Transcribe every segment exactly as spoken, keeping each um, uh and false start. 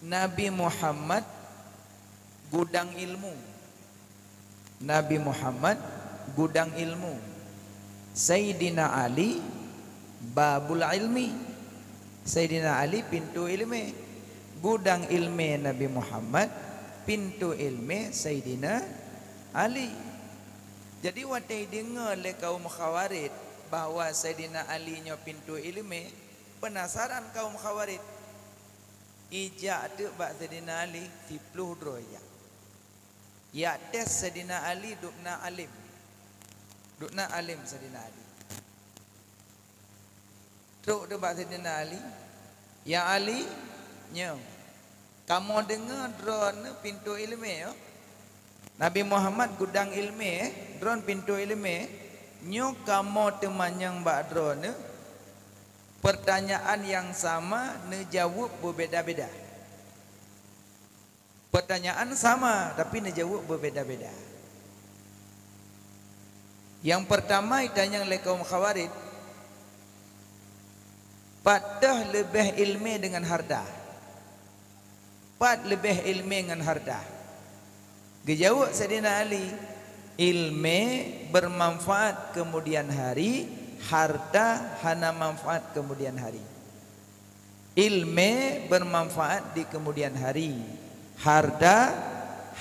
Nabi Muhammad gudang ilmu. Nabi Muhammad gudang ilmu. Saidina Ali babul ilmi. Saidina Ali pintu ilmu. Gudang ilmu Nabi Muhammad, pintu ilmu Saidina Ali. Jadi watée deungoe lé kaum Khawarij bahwa Saidina Ali nyoe pintu ilmu, penasaran kaum Khawarij. Ijak teuk bak Saidina Ali, siploh droe ijak. Yak tes Saidina Ali dubna alim. Dubna alim Saidina Ali. Trok teuk bak Saidina Ali, "Ya Ali, nyoe, kamoe deungoe droeneuh pintu ilmu, yo. Nabi Muhammad gudang ilmu, eh, droeneuh pintu ilmu. Nyoe kamoe teumanyong bak droeneuh, pertanyaan nyang sama neujaweueb beubeda-beda." Pertanyaan sama, tapi neujaweueb beubeda-beda. Nyang peurtama itanyong lé kaum Khawarij, "Pat teuh leubeh ilmu deungon harta? Pat leubeh ilmu ngon harta?" Geujaweueb Saidina Ali, "Ilmu bermanfaat kemudian hari, harta hana manfaat kemudian hari." Ilmu bermanfaat di kemudian hari, harta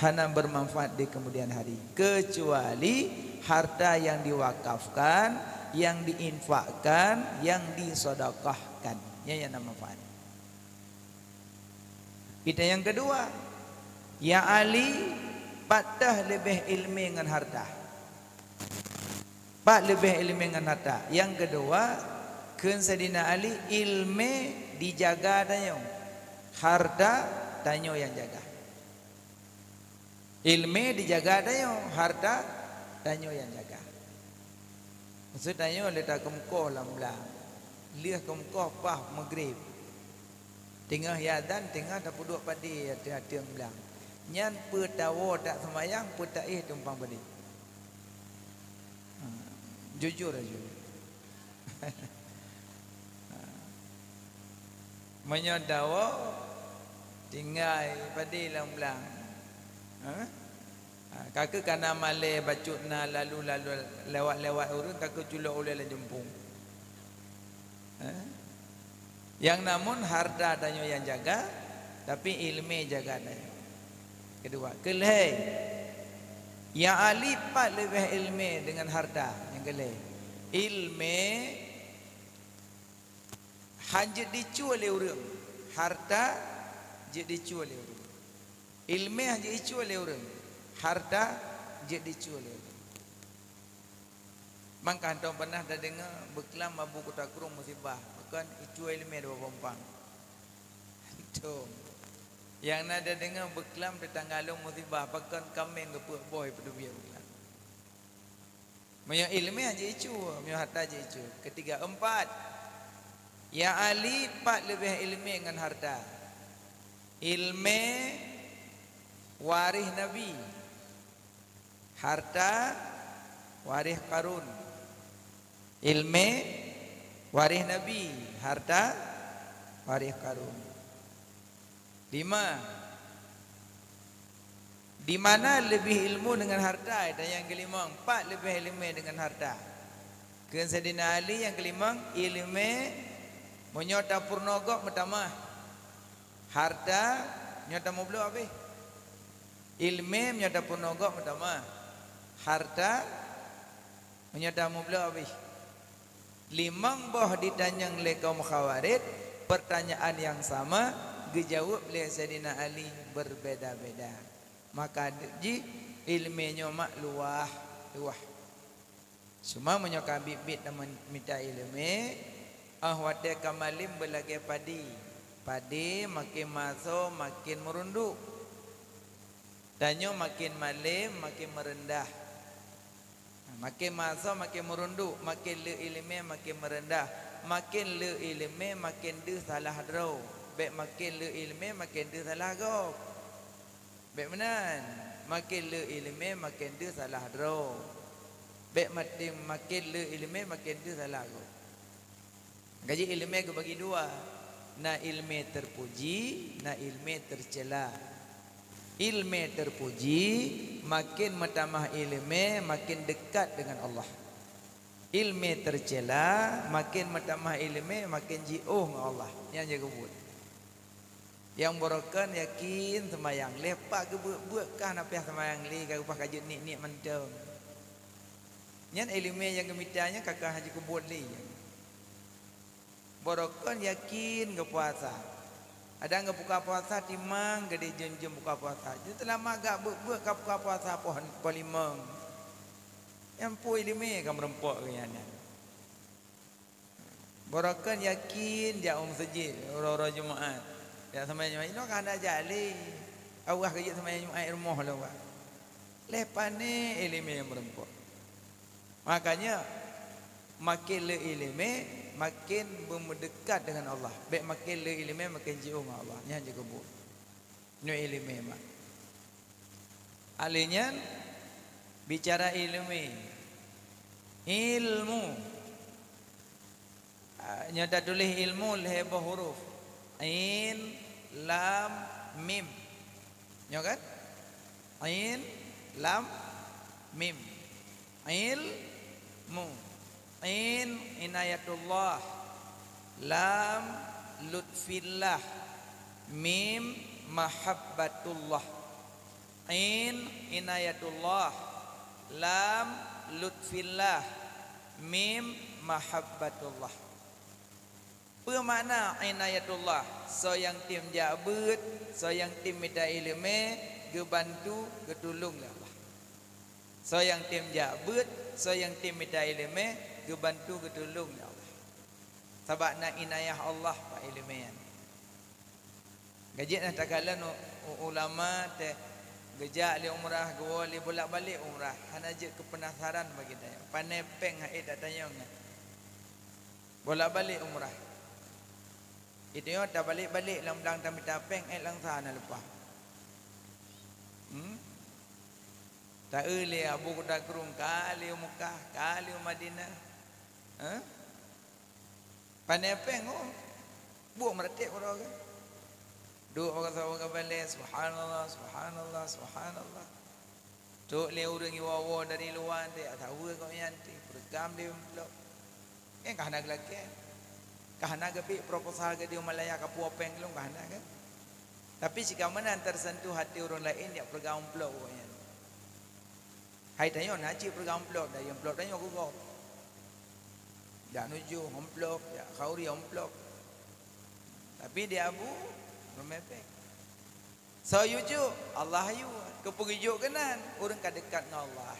hana bermanfaat di kemudian hari, kecuali harta yang diwakafkan, yang diinfakkan, yang disedekahkan. Nyan nyang na manfaat. Itanyong keudua, "Ya Ali, pat teuh leubeh ilmu ngon harta?" Pat leubeh ilmu ngon harta? Nyang keudua, kheun Saidina Ali, "Ilmu dijaga tanyoe, harta tanyoe nyang jaga." Ilmu dijaga tanyoe, harta tanyoe nyang jaga. Maksud tanyoe lé takeumeukoh lam blang, lheueh keumeukoh paih meugrib. Teungoh azan, teungoh tapeuduek padé ateueh-ateueh blang. Nyan peue tawoe tak seumayang, peue taéh tumpang padé. Ha, jujur laju. Ha. Meunyoe tawoe tinggai padé lam blang. Ha? Ha, ka keuh kana malée bacut na lalu-lalu lewat-lewat ureuëng, ka keuh culok ulée lam jumpung. Eh? Nyang namun harta tanyoe nyang jaga, tapi ilmu jaga tanyoe. Keudua, keulhée, "Ya Ali, pat leubeh ilmu deungon harta?" Nyang keulhée, ilmu hana jeuet dicue lé ureuëng, harta jeuet dicue lé ureuëng. Ilmu hana jeuet dicue lé ureuëng, harta jeuet dicue lé ureuëng. Mangka hantom pernah tadeungoe beuklam Abu Kuta Krueng musibah, pakon icue ileumèe dua boh umpang. Hantom. Nyang na tadeungoe beuklam teutangga lôn musibah, pakon kaméng geupeuet boh ipeudubiet beuklam. Meunyoe ileumèe jeuet icue, meunyoe harta jeuet icue. Ketiga, empat. Ya Ali, pat leubeh ileumèe ngon harta? Ileumèe waréh Nabi. Harta waréh Qarun. Ileumèe waréh Nabi, harta waréh Qarun. Lima. Di mana leubeh ilmu deungon harta? Dan nyang keulimong, pat leubeh ileumèe deungon harta? Kheun Saidina Ali nyang keulimong, ileumèe meunyoe tapeurunoe gob meutamah. Harta meunyoe tameubloe habéh. Ileumèe meunyoe tapeurunoe gob meutamah, harta meunyoe tameubloe habéh. Limong boh jitanyong lé kaum Khawarij, peurtanyaan nyang sama geujaweueb lé Saidina Ali beubeda-beda. Maka jih ileumèe nyoe mak luwah, luwah. Cuma meunyoe ka biet-biet na mita ileumèe, óh watèe ka malem beulagèe padi. Padi makin masoe makin meurunduk. Tanyoe makin malem makin meureundah. Makin masoe makin meurunduk, makin le ileumèe makin meureundah. Makin le ileumèe makin deuh salah droe. Bèk makin le ileumèe makin deuh salah gob. Bèk meunan, makin le ileumèe makin deuh salah droe. Bèk maté makin le ileumèe makin deuh salah gob. Maka jih ileumèe geubagi dua. Na iéleumé teupuji, na iéleumé teucela. Iéleumé teupuji, makin meutamah iéleumé, makin dekat dengan Allah. Iéleumé teucela, makin meutamah iéleumé, makin jiôh ngon Allah. Nyan jeuet keubuet. Nyang barokon yakin seumayang, lheueh pat geubeuet-beuet kah na piah seumayang lé, ka geupaih ka jeuet niet-niet mantong. Nyan iéleumé nyang geumita nyan ka, ka hana jeuet keubuet lé. Barokon yakin geupuasa. Kadang geubuka puasa timang, geudeh jeuem-jeuem buka puasa. Jadi seulama gak beuet-beuet ka buka puasa poh, poh limong. Nyang peue iéleumé ka meurumpok keu nyan. Barokon yakin jak u meuseujid uroe-uroe Jumaat. Jak seumayang Jumaat, inoe ka hana jak lé. Awah ka jeuet seumayang Jumaat rumoh lom, Pak. Lheueh pané iéleumé meurumpok. Makanya, makin le iéleumé, makin beumeudeukat dengan Allah. Bék makin le iéleumé, makin jiôh ngon Allah. Nyan jeuet keubuet. Nyoe iéleumé mak. Alèh nyan, bicara iéleumé. Ilmu. Ah, nyoe tatuléh ilmu lhèe boh huruf. Ain, lam, mim. Nyoe kan? Ain, lam, mim. Ilmu. Ain, inayatullah. Lam, lutfillah. Mim, mahabbatullah. Ain, inayatullah. Lam, lutfillah. Mim, mahabbatullah. Peue makna inayatullah? Soe nyang tem jak beuet, soe nyang tem mita iéleumé, geubantu, geutulông lé Allah. Soe nyang tem jak beuet, soe nyang tem mita iéleumé, geubantu, geutulông lé Allah. Sabab na inayah Allah bak iéleumé nyan. Ka jeuet na takalon u-, u-, ulama teuh geujak lé umrah, geuwoe lé bolak-balik umrah, hana jeuet keu peunasaran bagi tanyoe. Pané péng han ék tatanyong nyan. Bolak-balik umrah. Itu nyoe tabalek-balek lam blang tamita péng, ék lam sa na leupah. Hmm? Ta-eu lé Abu Kuta Krueng, ka lé u Mekah, ka lé u Madinah. Hah? Pané péng, oh. Buet meuratéb uroe geuh. Duek bak saboh geubalée, "Subhanallah, subhanallah, subhanallah." Trok lé ureuëng iwoe-woe dari luwa, teuh, "Atawa kok nyan teuh, peureukam di amplop." Nyan ka hana geulakée. Ka hana geubri proposal keu di Malaya ka puwoe péng lom, ka hana kan? Tapi sikameunan teusentuh hati ureuëng laén jak peureukam amplop awaknyan. Hai tanyoe na cit peureukam amplop, dari amplop tanyoe keu gob. Jak nujoh amplop, jak khauri amplop. Tapi di Abu, meumé péng. Soe yue jok? Allah yue. Keupeue geujok keunan? Ureuëng ka deukat ngon Allah.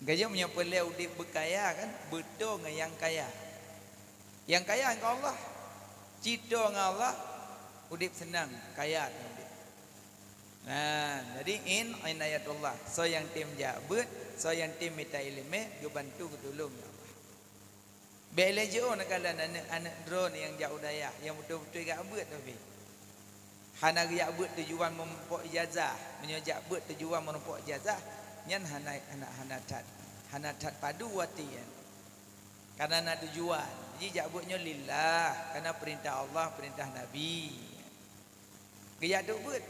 Geuh nyoe meunyoe peureulée udeb beukaya kan, beutoe ngon nyang kaya. Nyang kaya ngon Allah, cit toe ngon Allah, udeb seunang, kaya ngon udeb. Nah, jadi in inayatullah, soe nyang tem jak beuet, soe nyang tem mita iéleumé, geubantu geutulông lé Allah. Bék lé jiôh neukalon aneuëk-aneuëk droeneuh nyang jak u dayah, nyang beutôi-beutôi jak beuet tapi hana geujak beuet tujuan meurumpok ijazah. Meunyoe jak beuet tujuan meurumpok ijazah, nyan hana, hana, hana that, hana that padu até nyan. Karena na tujuan. Jadi jak beuet nyoe lillah, karena peurintah Allah, peurintah Nabi. Geujak duek beuet.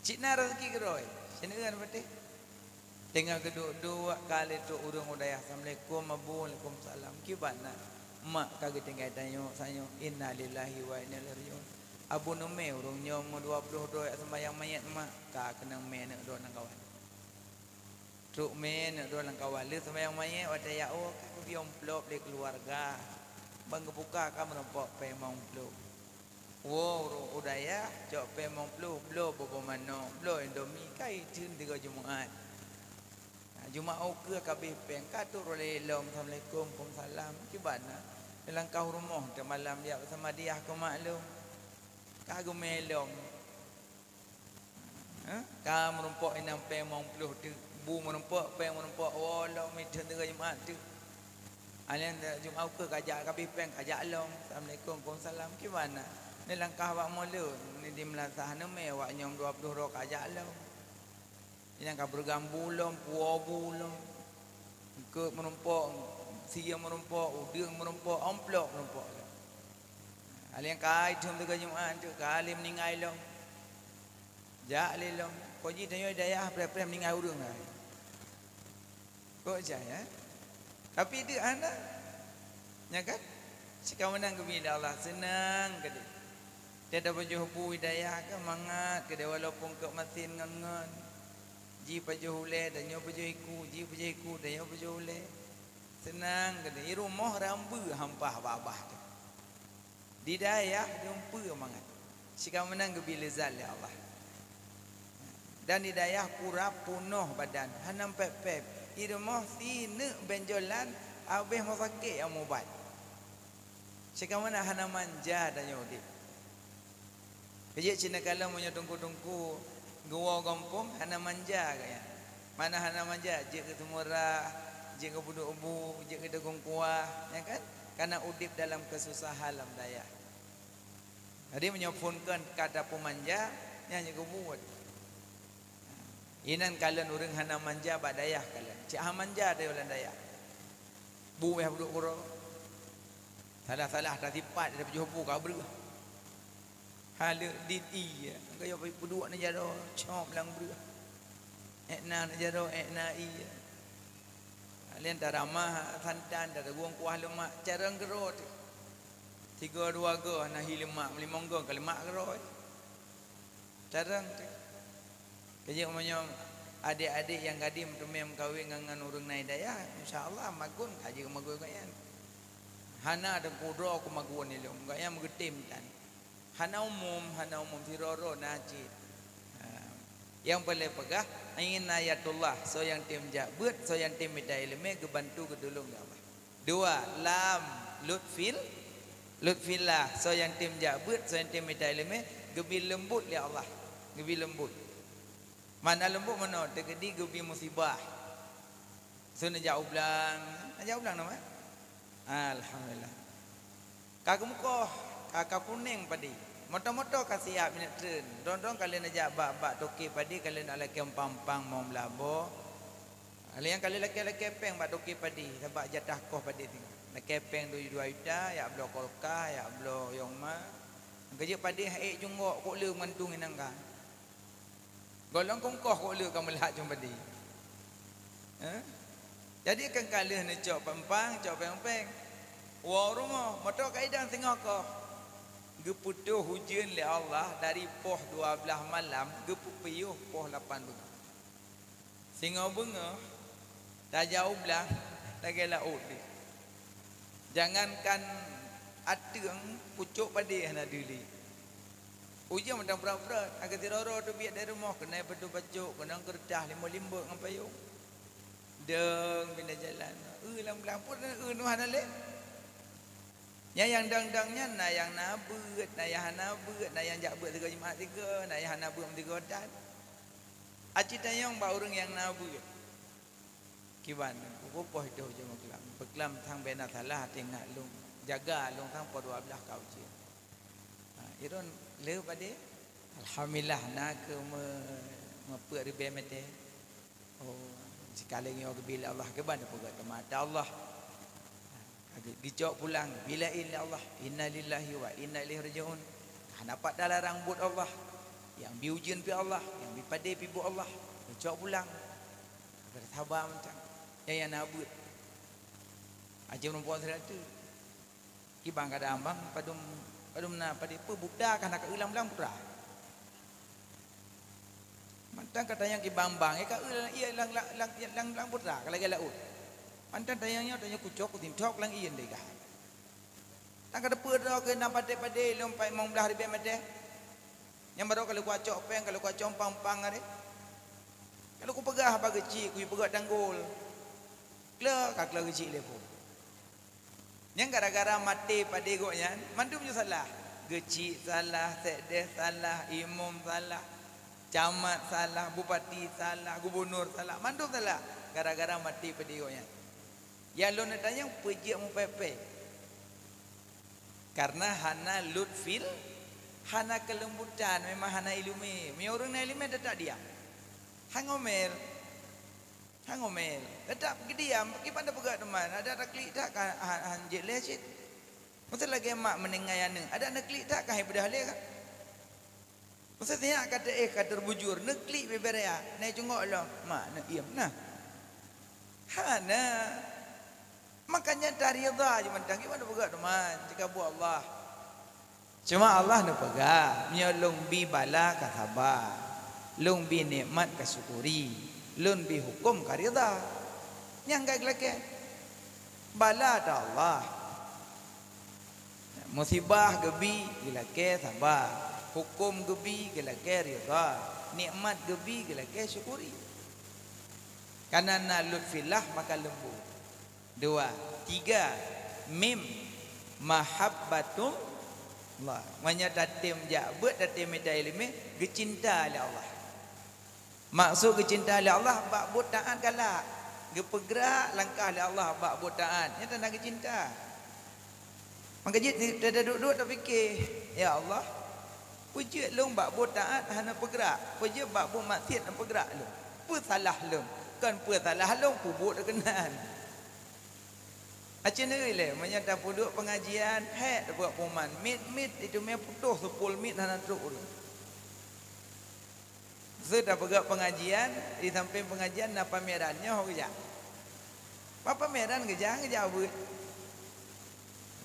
Cit na raseuki keudroe, sineuen patéh. Teungoh geuduek-duek ka lheueh trok ureuëng u dayah, "Assalamualaikum, Abu." "Waalaikumsalam." "Kiban na?" "Mak ka geutinggai tanyoe, sanyoe." "Innalillahi wa inna ilaihi raji'un." "Abu, neumé ureuëng nyoe meudua ploh droe jak seumayang manyét, Mak?" "Ka, keunong mé aneuëk droe lam kawan." Trok mé aneuëk droe lam kawan, lheueh seumayang manyét, watée jak woe ka geubri amplop lé keuluwarga. Ban geubuka ka meurumpok péng limong ploh. Woe u dayah, cok péng limong ploh, bloe buboh manok, bloe indomie, ka itheun tiga Jumaat. Nah, Jumaat ukeue ka habéh péng, ka trok lé lom, "Assalamualaikum." "Waalaikumsalam." "Kiban na?" "Lé langkah u rumoh, teuk malam jak peusamadiah keu mak lôn." Ka geumé lom. Ha? Ka meurumpok inong péng limong ploh teuk, bu meurumpok, péng meurumpok, woe lom itheun tiga Jumaat teuk. Alèh Jumaat ukeue ka jak, ka habéh péng ka jak lom. "Assalamualaikum." "Waalaikumsalam." "Kiban na?" "Ni langkah bak mulod, ni di meulasah neumé, awak nyoe dua ploh droe ka jak lom. Inong ka beureugambu lom, puwoe bu lom." Eungkôt meurumpok, sie meurumpok, udeueng meurumpok, amplop meurumpok. Alèh ka hai thon teuka Jumat, ka lheueh meuninggai lom. Jak lé lom. Kok jih tanyoe dayah preh-preh meuninggai ureueng hai. Kok jai, eh? Tapi deuek hana. Nya kan? Sikameunang geubri lé Allah, seunang keudeh. Dia tapajoh bu dayah kan mangat keudeh walaupun keu masin ngon-ngon. Ji pajoh ulèe, tanyoe pajoh iku, ji pajoh iku, tanyoe pajoh ulèe. Seunang keudeh. I rumoh rambu hampah babah teuh. Di dayah geumpeue mangat. Sikameunang geubri leuzat lé Allah. Dan di dayah kurab punoh badan, hana pép-pép. I rumoh sineuk benjolan, habéh meusakék nyang mubat. Sikameunang hana manja tanyoe udép. Keu jeuet cit neukalon meunyoe teungku-teungku geuwoe gampông hana manja gobnyan. Mana hana manja, jeuet keu seumurah, jeuet keu peuduek bu, jeuet keu deugong kuah, ya kan? Kana udép dalam keususahan lam dayah. Jadi meunyoe phon kon ka tapeumanja, nyan jeuet keu buet. Inan kalon ureueng hana manja bak dayah kalon. Cit ha manja tayue lam dayah. Bu wéh peuduek keudroe. Salah-salah tasipat, tapajoh bu ka breueh. Haleuk dit ie, geuyue peuduek neujaroe, cop lam breueh. Ék na neujaroe, ék na ie. Lén taramah santan, tadeugong kuah leumak, carông keudroe teuh. Sigoe dua goe na hi leumak, meulimong goe ka leumak keudroe. Carông teuh. Keu jeuet meunyoe adék-adék nyang gadôh meuteumé meukawen ngon, ngon ureueng na i dayah, insya Allah magun ka jeuet magun gobnyan. Hana teungku droe keu magun ilong, gobnyan meugeutem tan. Hana umum, hana umum, sidroe-droe na cit. Ha. Nyang peureulèe peugah, inayatullah, soe nyang tem jak beuet, soe nyang tem mita ileumèe, geubantu geutulông lé Allah. Dua, lam lutfil, lutfillah, soe nyang tem jak beuet, soe nyang tem mita ileumèe, geubri leumbot lé Allah. Geubri leumbot. Mana leumbot meunoe, teukeudi geubri musibah. Soe neujak u blang, neujak u blang nama? Alhamdulillah. Ka geumeukoh, ka, ka kuneng padé. Moto-moto ka siap mineuk treun. Dong-dong ka lheueh neujak bak, bak toke padé, ka lheueh neulakèe umpang-umpang mong blaboh. Lheueh nyan ka lheueh lakèe-lakèe péng bak toke padé, sabab jatah koh padé tinggai. Lakèe péng dua, dua juta, jak bloe kulkas, jak bloe yong ma. Keu jeuet padé han ék jungok, kok le meugantung inan ka. Gohlom kongkoh kok le ka meulat jong padé. Eh? Jadi kan ka lheueh neucok péng-péng, cok péng-péng. Woe u rumoh, moto ka idang singoh koh. Geupeutoh ujeuen lé Allah dari poh dua blaih malam geupeupiôh poh lapan beungoh. Singoh beungoh tajak u blang lagèe laôt deuh. Jangankan ateueng, pucôk padé hana deuh lé. Ujeuen mantong prot-prot, akhé sidroe-droe teubiet dari rumoh, keunong peuet pacôk, keunong keureutah, limbeuk-limbeuk ngon payông. Dong pinda jalan. Eu lam blang pun, eu nu hana lé. Nyan nyang dong-dong nyan na nyang na beuet, na nyang hana beuet, na nyang jak beuet sigoe Jumat sigoe, na nyang hana beuet sigoe dan. Aci tanyong bak ureueng nyang na beuet. Kiban, kupoh itu jeuet meuklam. Peuklam sang bena salah até ngat lôn. Jaga lôn sang poh dua blaih ka ujeuen. Ha, iron le padé. Alhamdulillah na keu me, meupeuet ribèe meuté. Oh, sikaleng nyoe geubri lé Allah, kiban peugah teuma ata Allah. Ka geucok pulang, bila in lé Allah, innalillahi wa inna ilaihi raji'un. Hana pat talarang buet Allah. Nyang bi ujeuen pih Allah, nyang bi padé pih buet Allah. Geucok pulang. Beusaba mantong. Nyang, nyang na beuet. Aja meureumpok sira teuh. Kiban kada ambang padum, padum na padé peue buta ka na ka eu lam blang putra. Mantong ka tanyong kibang-bang, eh, ka eu lam, iya, lam, lam, lam, lam, lam putra, ka lagèe laôt. Mantong tanyong nyoe, tanyong kucok, kutintok lam ié deh ka. Tan ka teupeu droe keu na padé-padé lom pai limong blaih ribèe meuté. Nyang baroe ka lheueh kucok péng, ka lheueh kucok umpang-umpang aré. Ka lheueh kupeugah bak geuchik, kupeugah tanggol. Kle ka kle geuchik lé pun. Nyang gara-gara maté padé gobnyan, mandum nyoe salah. Geuchik salah, sekdes salah, imum salah, camat salah, bupati salah, gubunur salah, mandum salah. Gara-gara maté padé gobnyan. Nyang lôn neutanyong peue jeuet mupèpè. Karena hana lutfil, hana kelembutan, memang hana ileumèe. Meunyoe ureueng na ileumèe teutap diam. Han ngomel. Hana ngomel. Teutap geudiam, kiban tapeugah teuma, adak taklik that ka han, han jeuet lé cit. Masa lagée mak meuninggai aneuëk, adak neuklik that ka han beudôh lé kan? Masa sinyak ka teuéh ka teubujur, neuklik bibir ya, nai cungok lom, mak neuiem nah. Hana. Makanya taridha je mantong, kiban tapeugah teuma, cit ka buet Allah. Cuma Allah neupeugah, meunyoe lôn bi bala ka saba, lôn bi nikmat ka syukuri, lôn bi huköm ka ridha. Nyang ka geulakée. Bala ta Allah. Musibah geubi geulakée saba, huköm geubi geulakée ridha, nikmat geubi geulakée syukuri. Karena na lutfillah maka leumbut. Dua, tiga, mim, mahabbatullah. Meunyoe tatem jak beuet, tatem mita iéleumé, geucinta lé Allah. Maksud geucinta lé Allah, bak buet taát galak. Geupeugrak langkah lé Allah bak buet taát. Nyan tanda geucinta. Maka jih teuduek-duek tapike, "Ya Allah, peue jeuet lôn bak buet taát hana peugrak? Peue jeuet bak buet maksiat hana peugrak lôn? Peue salah lôn? Kon peue salah lôn, peubuet keunan." Aci neui lé, meunyoe tapeuduek pengajian, hék tabuet puman, mit-mit itu mé putôh seupul mit hana trok ureuëng. Seutah peugah pengajian, di samping pengajian na pameran nyoe geujak. Bak pameran geujak, geujak beuet.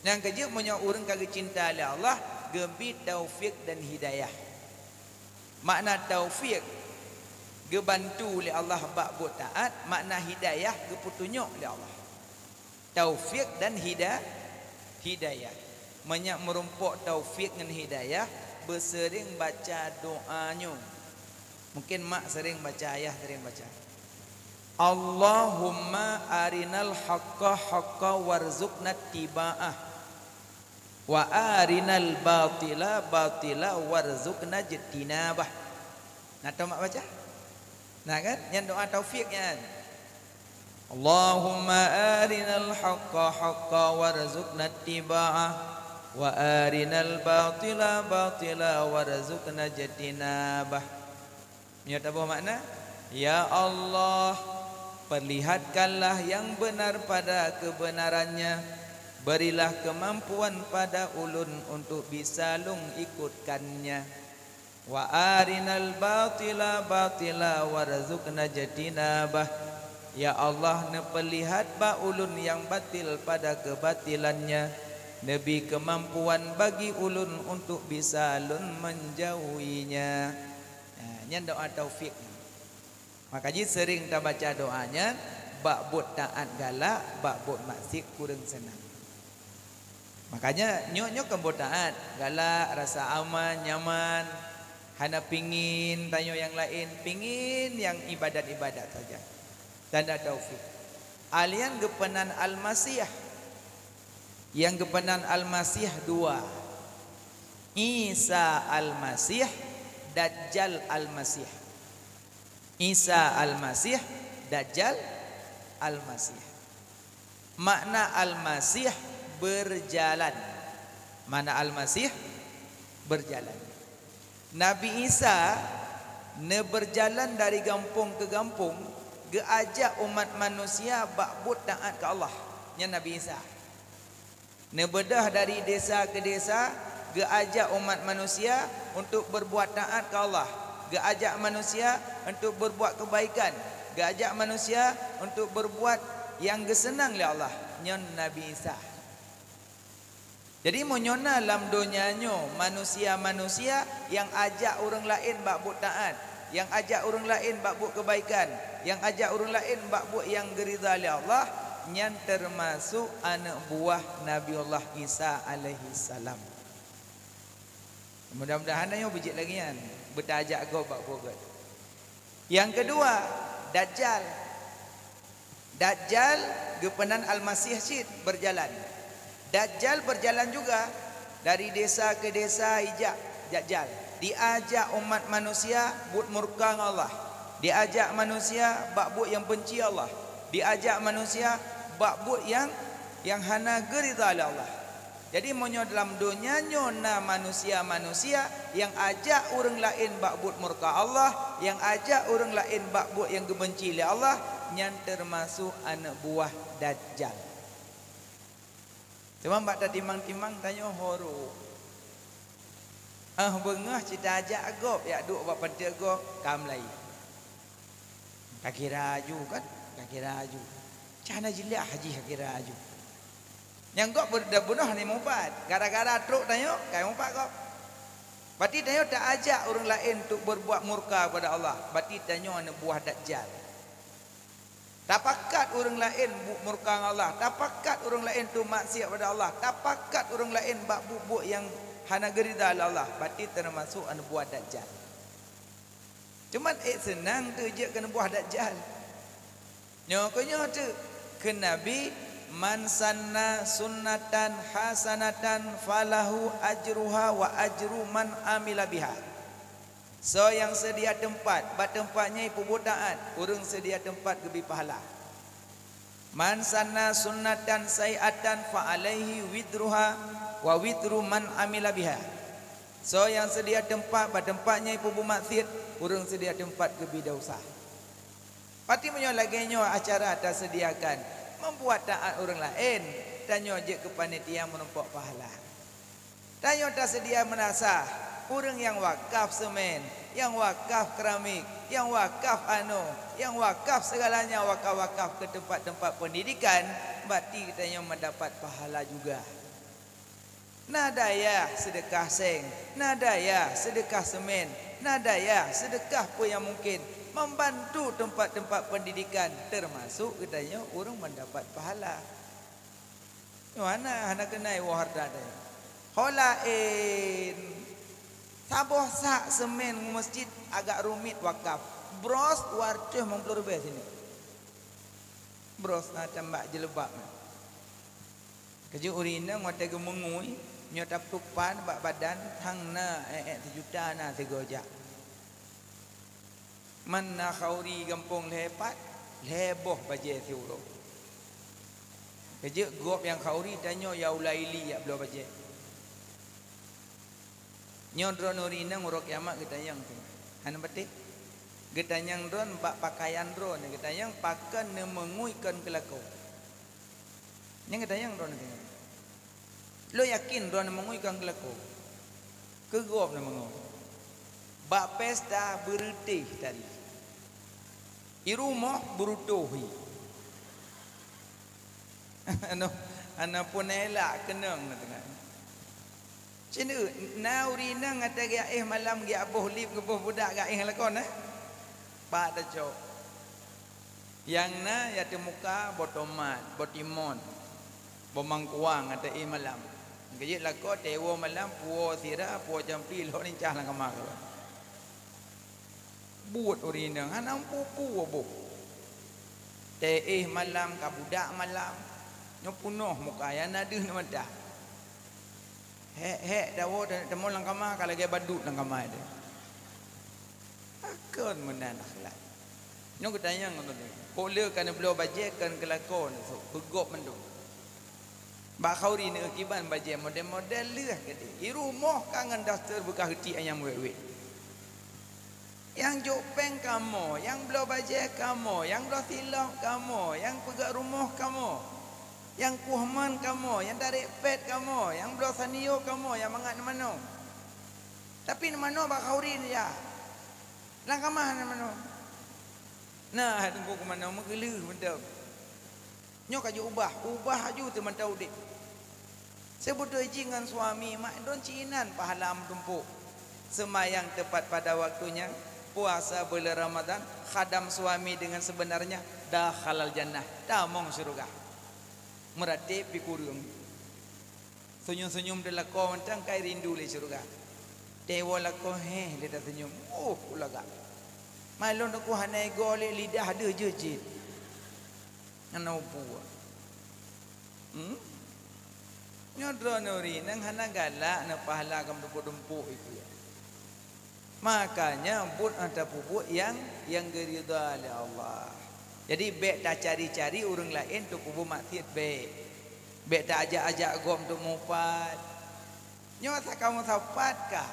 Nyang keujeuet meunyoe ureuëng ka geucinta lé Allah, geubi taufik dan hidayah. Makna taufik, geubantu lé Allah bak buet taát, makna hidayah, geupeutunyok lé Allah. Taufik dan hida-, hidayah. Meunyoe meurumpok taufik ngon hidayah, beuseuring baca doa nyoe. Mungkin mak sering baca, ayah sering baca. Allahumma arinal haqqa haqqa warzuqna tiba'ah. Wa arinal batila batila warzuqna jtinabah. Na tamat baca? Nah kan? Nyan doa taufik nyan. Allahumma arinal haqqa haqqa warzuqna tiba'ah. Wa arinal batila batila warzuqna jtinabah. Nyoe taboh makna, "Ya Allah, perlihatkanlah yang benar pada kebenarannya, berilah kemampuan pada ulun untuk bisa lôn ikutkannya. Wa arinal batila batila warzuqna jtinabah." Ya Allah, neupeulihat bak ulôn nyang batil pada keubatilannya, neubi keumampuan bagi ulôn untuk bisa lôn meunjauhinya. Nah, nyan doa taufik. Maka jih seuring tabaca doa nyan, bak buet taát galak, bak buet maksiat kureueng seunang. Makanya nyoe-nyoe kon buet taát, galak, rasa aman, nyaman, hana pingin tanyoe nyang laén, pingin nyang ibadat-ibadat saja. Tanda taufik. Alian geupeunan Almasih. Nyang geupeunan Almasih dua. Isa Almasih, Dajjal Almasih. Isa Almasih, Dajjal Almasih. Makna Almasih, berjalan. Makna Almasih, berjalan. Nabi Isa neubeujalan dari gampông keu gampông, geuajak umat manusia bak buet taát keu Allah. Nyan Nabi Isa. Neubeudôh dari desa keu desa, geuajak umat manusia untuk berbuat taát keu Allah, geuajak manusia untuk berbuat keubaikan, geuajak manusia untuk berbuat nyang geuseunang lé Allah. Nyan Nabi Isa. Jadi, meunyoe na lam donya nyoe manusia-manusia nyang ajak ureuëng laén bak buet taát, nyang ajak ureuëng laén bak buet keubaikan, nyang ajak ureuëng laén bak buet nyang geuridha lé Allah, nyan teumasok aneuëk buah Nabiullah Isa alaihissalam. Mudah-mudahan nyoe beujeuet lagée nyan, beutaajak gob bak buet gét. Nyang keudua, Dajjal. Dajjal geupeunan Almasih cit beujalan. Dajjal beujalan juga dari desa keu desa ijak Dajjal. Diajak umat manusia buet murka ngon Allah. Diajak manusia bak buet nyang benci Allah. Diajak manusia bak buet nyang, nyang hana geuridha lé Allah. Jadi, meunyoe dalam donya nyoe na manusia-manusia nyang ajak ureuëng laén bak buet murka Allah, nyang ajak ureuëng laén bak buet nyang geubenci lé Allah, nyan teumasok aneuk buah Dajjal. Teuma bak tatimang-timang tanyoe horeuh. Ah, beungoh cit tajak gob, jak duek bak panteuk gob, ka meulayeue. Ka kira aju kan? Ka kira aju. Cah na jeulaih jih ka kira aju. Nyang gob ber-, bunoh ni mupat. Gara-gara trok tanyoe, ka mupat gob. Berarti tanyoe taajak ureuëng laén untuk berbuat murka kepada Allah. Berarti tanyoe aneuk buah Dajjal. Tapakat ureuëng laén bu-, murka ngon Allah, tapakat ureuëng laén tu maksiat pada Allah, tapakat ureuëng laén bak buet-buet nyang hana geurida lé Allah, berarti teumasok aneuk buah Dajjal. Cuman ék seunang teu jeuet keu aneuk buah Dajjal. Nyoe keu nyoe teu, kheun Nabi, "Man sanna sunnatan hasanatan falahu ajruha wa ajru man amila biha." Soe nyang seudia teumpat, bak teumpat nyan peubuet taát, ureuëng seudia teumpat geubri pahala. "Man sanna sunnatan sayyi'atan fa alaihi wizruha wa wizru man amila biha." Soe nyang seudia teumpat, bak teumpat nyan peubuet maksiat, ureuëng seudia teumpat geubri desya. Berarti meunyoe lagée nyoe acara taseudiakan, membuat taát ureuëng laén, tanyoe jeuet keu panitia meurumpok pahala. Tanyoe taseudia meunasah, ureuëng nyang wakaf seumén, nyang wakaf keramik, nyang wakaf anoe, nyang wakaf segalanya, wakaf-wakaf keu teumpat-teumpat peundidikan, berarti tanyoe meudapat pahala juga. Na dayah seudeukah séng, na dayah seudeukah seumén, na dayah seudeukah peue nyang mungken, membantu teumpat-teumpat peundidikan, teumasok geutanyoe ureuëng meudapat pahala. Nyoe hana, hana keunai woe hareuta tanyoe. Ho laén, saboh sak seumén ngon meuseujid agak rumit wakaf. Bros dua ratus lima puluh ribèe sineuk. Bros na tambah jilbab na. Keujeuet ureuëng inong watée geumeungui, nyoe tapeutupan bak badan, hang na ék-ék sijuta na sigoe jak. Man na khauri gampông lhée pat, lhée boh bajée siuroe. Keujeuet gob nyang khauri tanyoe ya ulaili jak bloe bajée. Nyoe droeneuh ureuëng inong uroe kiamat geutanyong teuma. Hana patéh. Geutanyong droeneuh bak peukayan droeneuh, geutanyong pakon neumeungui kon keu lakoe. Nyang geutanyong droeneuh teuma. Lôn yakin droeneuh meungui kon keu lakoe. Keu gob neumeungui. Bak pesta beureutéh tari. I rumoh beurutoh hi. Hana, hana pun elak keunong na teungoh. Cit na ureuëng inong ata geuéh malam geuboh lip geuboh budak geuéh lakoe na. Pat tacok. Nyang na ya teumuka boh tomat, boh timon, boh mangkuang ata éh malam. Geujeuet lakoe tewoe malam puwoe sira, puwoe campli lhok lincah lam kama keudroe. Buet ureuëng inong hana meupu-pu boh. Teu éh malam ka budak malam. Nyoe punoh muka nyang na deuh na mata. Hék-hék dawoe dan teumon lam kama ka lagée badut lam kama teuh. Pakon meunan akhlak. Nyoe geutanyong ngon ulôn. Kok le ka neubloe bajée kon keu lakoe neusok, keu gob mandum. Bak khauri neukiban bajée model-model lheueh keudeh. I rumoh ka ngon daster beukah heuti ayam wét-wét. Nyang jok péng kamoe, nyang bloe bajée kamoe, nyang bloe silop kamoe, nyang peugét rumoh kamoe, nyang kueh mon kamoe, nyang tarek pet kamoe, nyang bloe sanio kamoe, nyang mangat neumanoe. Tapi neumanoe bak khauri neujak. Lam kama neumanoe. Nah, hai teungku keumanoe meugeuleuh mantong. Nyoe ka jiubah, ubah aju teumantong udeb. Seubeutôi jih ngon suami mak droen ci inan pahala meutumpôk. Seumayang teupat pada waktunya, puasa buleuen Ramadhan, khadam suami deungon seubeunarnya, dakhalal jannah, tamong syeuruga. Meuratéb pi kureueng. Seunyum-seunyum teuh lakoe mantong kai rindu lé syeuruga. Tewoe lakoe héh lé taseunyum, uh, ulaga. Malon aku hana igoe lé lidah deuh jeuet cit. Hana upu. Hmm? Nyoe droeneuh ri nyang hana galak na pahala ka meutumpôk-tumpôk ikeu. Makanya buet nyang tapeubuet nyang, nyang geuridha lé Allah. Jadi bék tacari-cari ureuëng laén untuk peubuet maksiat bék. Bék taajak-ajak gob untuk mupat. Nyoe asai kamoe sapat ka.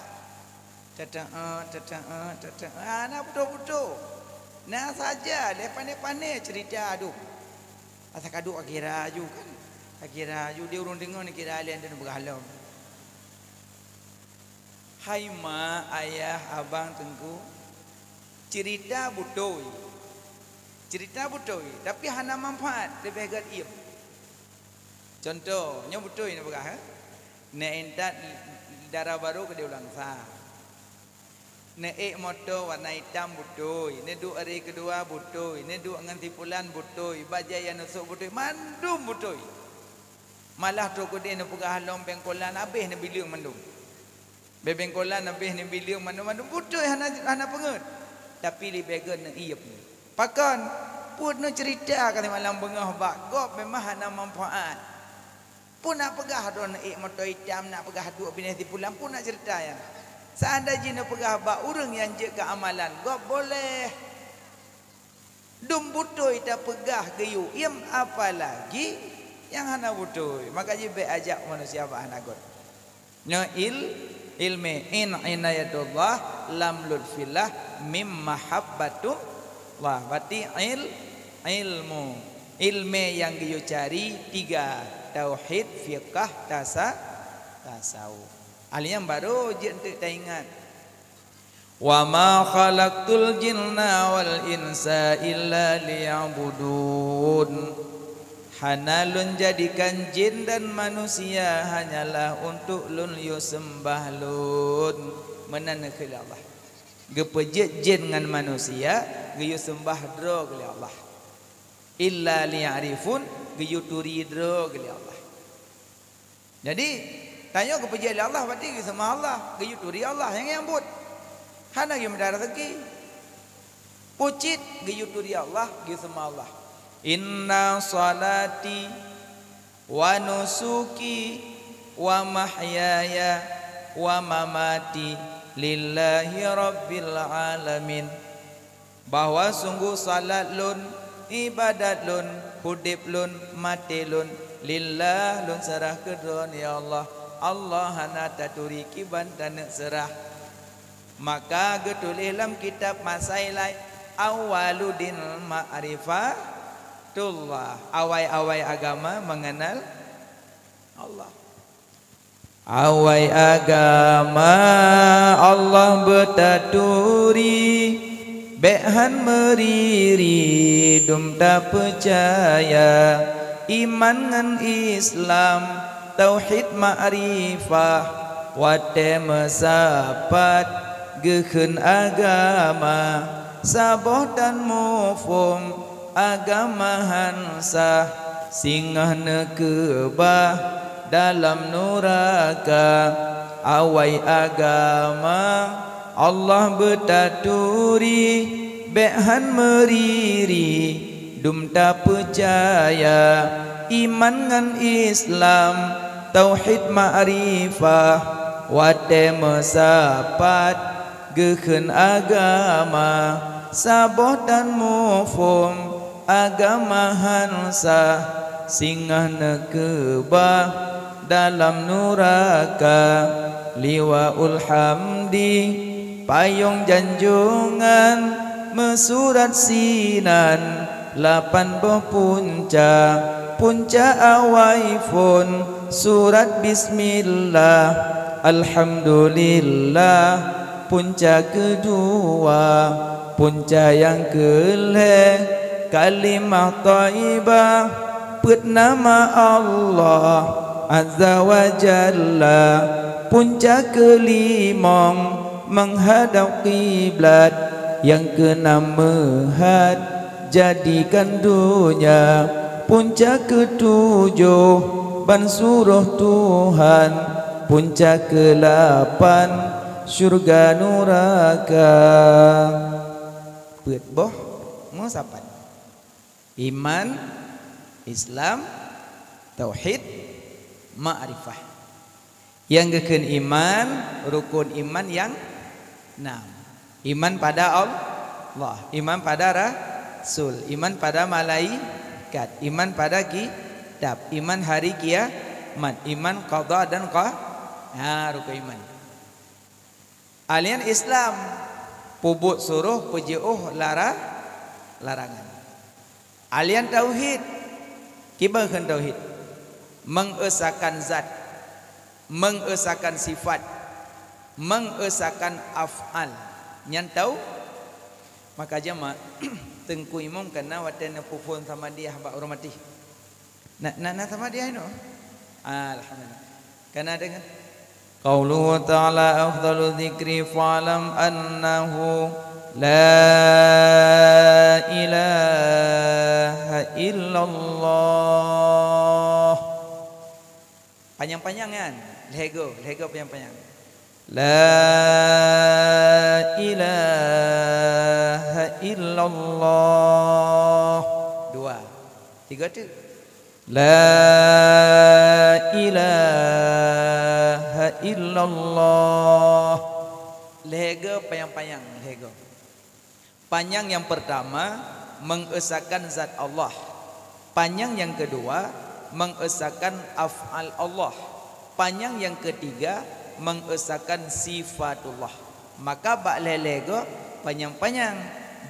Teuteu'et, teuteu'et, teuteu'et. Hana putôh-putôh. Na saja lé pané-pané cerita dum. Asa ka duek akira aju kan. Akira aju di ureuëng deungoe ni kira lé andeun beurah lom. Hai mak, ayah, abang, teungku, cerita beutôi. Cerita beutôi, tapi hana manfaat, leubeh gét iem. Contoh, nyoe beutôi neupeugah, eh? Neuintat dara barô keudéh u Langsa. Neuék moto warna itam beutôi, neuduek hari keudua beutôi, neuduek ngon si pulan beutôi, bajée nyang neusok beutôi, mandum beutôi. Malah trok keudéh neupeugah lom bengkolan habéh neubileueng mandum. Bebengkolan habéh neubileueng mandum-mandum beutôi hana, hana peungeuet. Tapi leubeh gét neuiem. Pakon? Peuet neucerita ka malam beungoh bak gob memang hana manfaat. Pun nak peugah droe neuék moto itam, nak peugah duek binéh si pulan, pun nak cerita nyan. Seandai jih neupeugah bak ureuëng nyang jeuet keu amalan, gob boleh. Dum beutôi tapeugah geuyue iem, apalagi nyang hana beutôi. Maka jih bék ajak manusia bak hana gét. Nyoe il, ilmé, in inayatullah lam lutfillah mim mahabbatullah. Berarti il, ilmu. Ilmé nyang geuyue cari tiga, tauhid, fiqah, tasa-, tasawuf. Ahli nyan baru jeuet enteuk taingat. "Wa ma khalaqtul jinna wal insa illa liya'budun." Hana Lôn jadikan jin dan manusia hanyalah untuk Lôn yue seumbah Lôn. Meunan neukheun lé Allah. Geupeujeuet jin ngon manusia geuyue seumbah droe lé Allah. Illa liya'rifun, geuyue turi droe lé Allah. Jadi, tanyoe geupeujeuet lé Allah, berarti geuseumbah Allah, geuyue turi Allah nyang, nyang buet. Hana geuyue mita raseuki. Pucit geuyue turi Allah, geuyue seumbah Allah. "Inna salati wa nusuki wa mahyaya wa mamati lillahi rabbil alamin." Bahwa sungguh salat lôn, ibadat lôn, udeb lôn, maté lôn, lillah lôn seurah keu Droe, ya Allah. Allah hana taturi kiban taneuk seurah. Maka geutuléh lam kitab Masailai, "Awwaluddin ma'rifatullah." Awai-awai agama mengenal Allah. Awai agama Allah beutaturi, bék han meuriri dum tapeucaya. Iman ngon Islam, tauhid makrifah, watée meusapat geukheun agama, saboh tan muphom agama han sah, singoh neukeubah dalam nuraka. Awai agama Allah beutaturi, bék han meuriri dum tapeucaya. Iman ngon Islam, tauhid makrifah, watée meusapat geukheun agama, saboh tan muphom agama han sah, singoh neukeubah dalam nuraka. Liwaul Hamdi, payong janjongan, meusurat sinan lapan boh punca. Punca awai phon surat bismillah, alhamdulillah. Punca keudua, punca nyang keulhée, kalimah thaibah, peuet nama Allah Azza wa Jalla. Punca keulimong, meuhadab kiblat, nyang keunam meuhat, jadikan donya. Punca keutujoh, ban surôh Tuhan. Punca keulapan, syurga nuraka. Peuet boh meusapat. Iman, Islam, tauhid, makrifah. Nyang geukheun iman, rukon iman nyang nam. Iman pada Allah, iman pada rasul, iman pada malaikat, iman pada kitab, iman hari kiamat, iman qada dan qa-, ha, rukon iman. Alian Islam, peubuet surôh, peujiôh lara-, larangan. Alian tauhid, kiban kheun tauhid, mengesakan zat, mengesakan sifat, mengesakan af'al. Nyan tau, maka jama Teungku Imum kana watée neupeuphon Samadiyah bak ureuëng maté. Na, na, na Samadiyah inoe? Alhamdulillah. Kana deungoe? Qauluhu ta'ala afdalu dzikri fa'lam annahu la ilaha illallah. Panyang-panyang nyan, lhèe goe, lhèe goe panyang-panyang. La ilaha illallah. Dua. Tiga tu. La ilaha illallah. Lhèe goe panyang-panyang, lhèe goe. Panyang yang pertama, mengesakan zat Allah. Panyang yang kedua, mengesakan af'al Allah. Panyang yang ketiga, mengesakan sifatullah. Maka bak lhèe-lhèe goe panyang-panyang,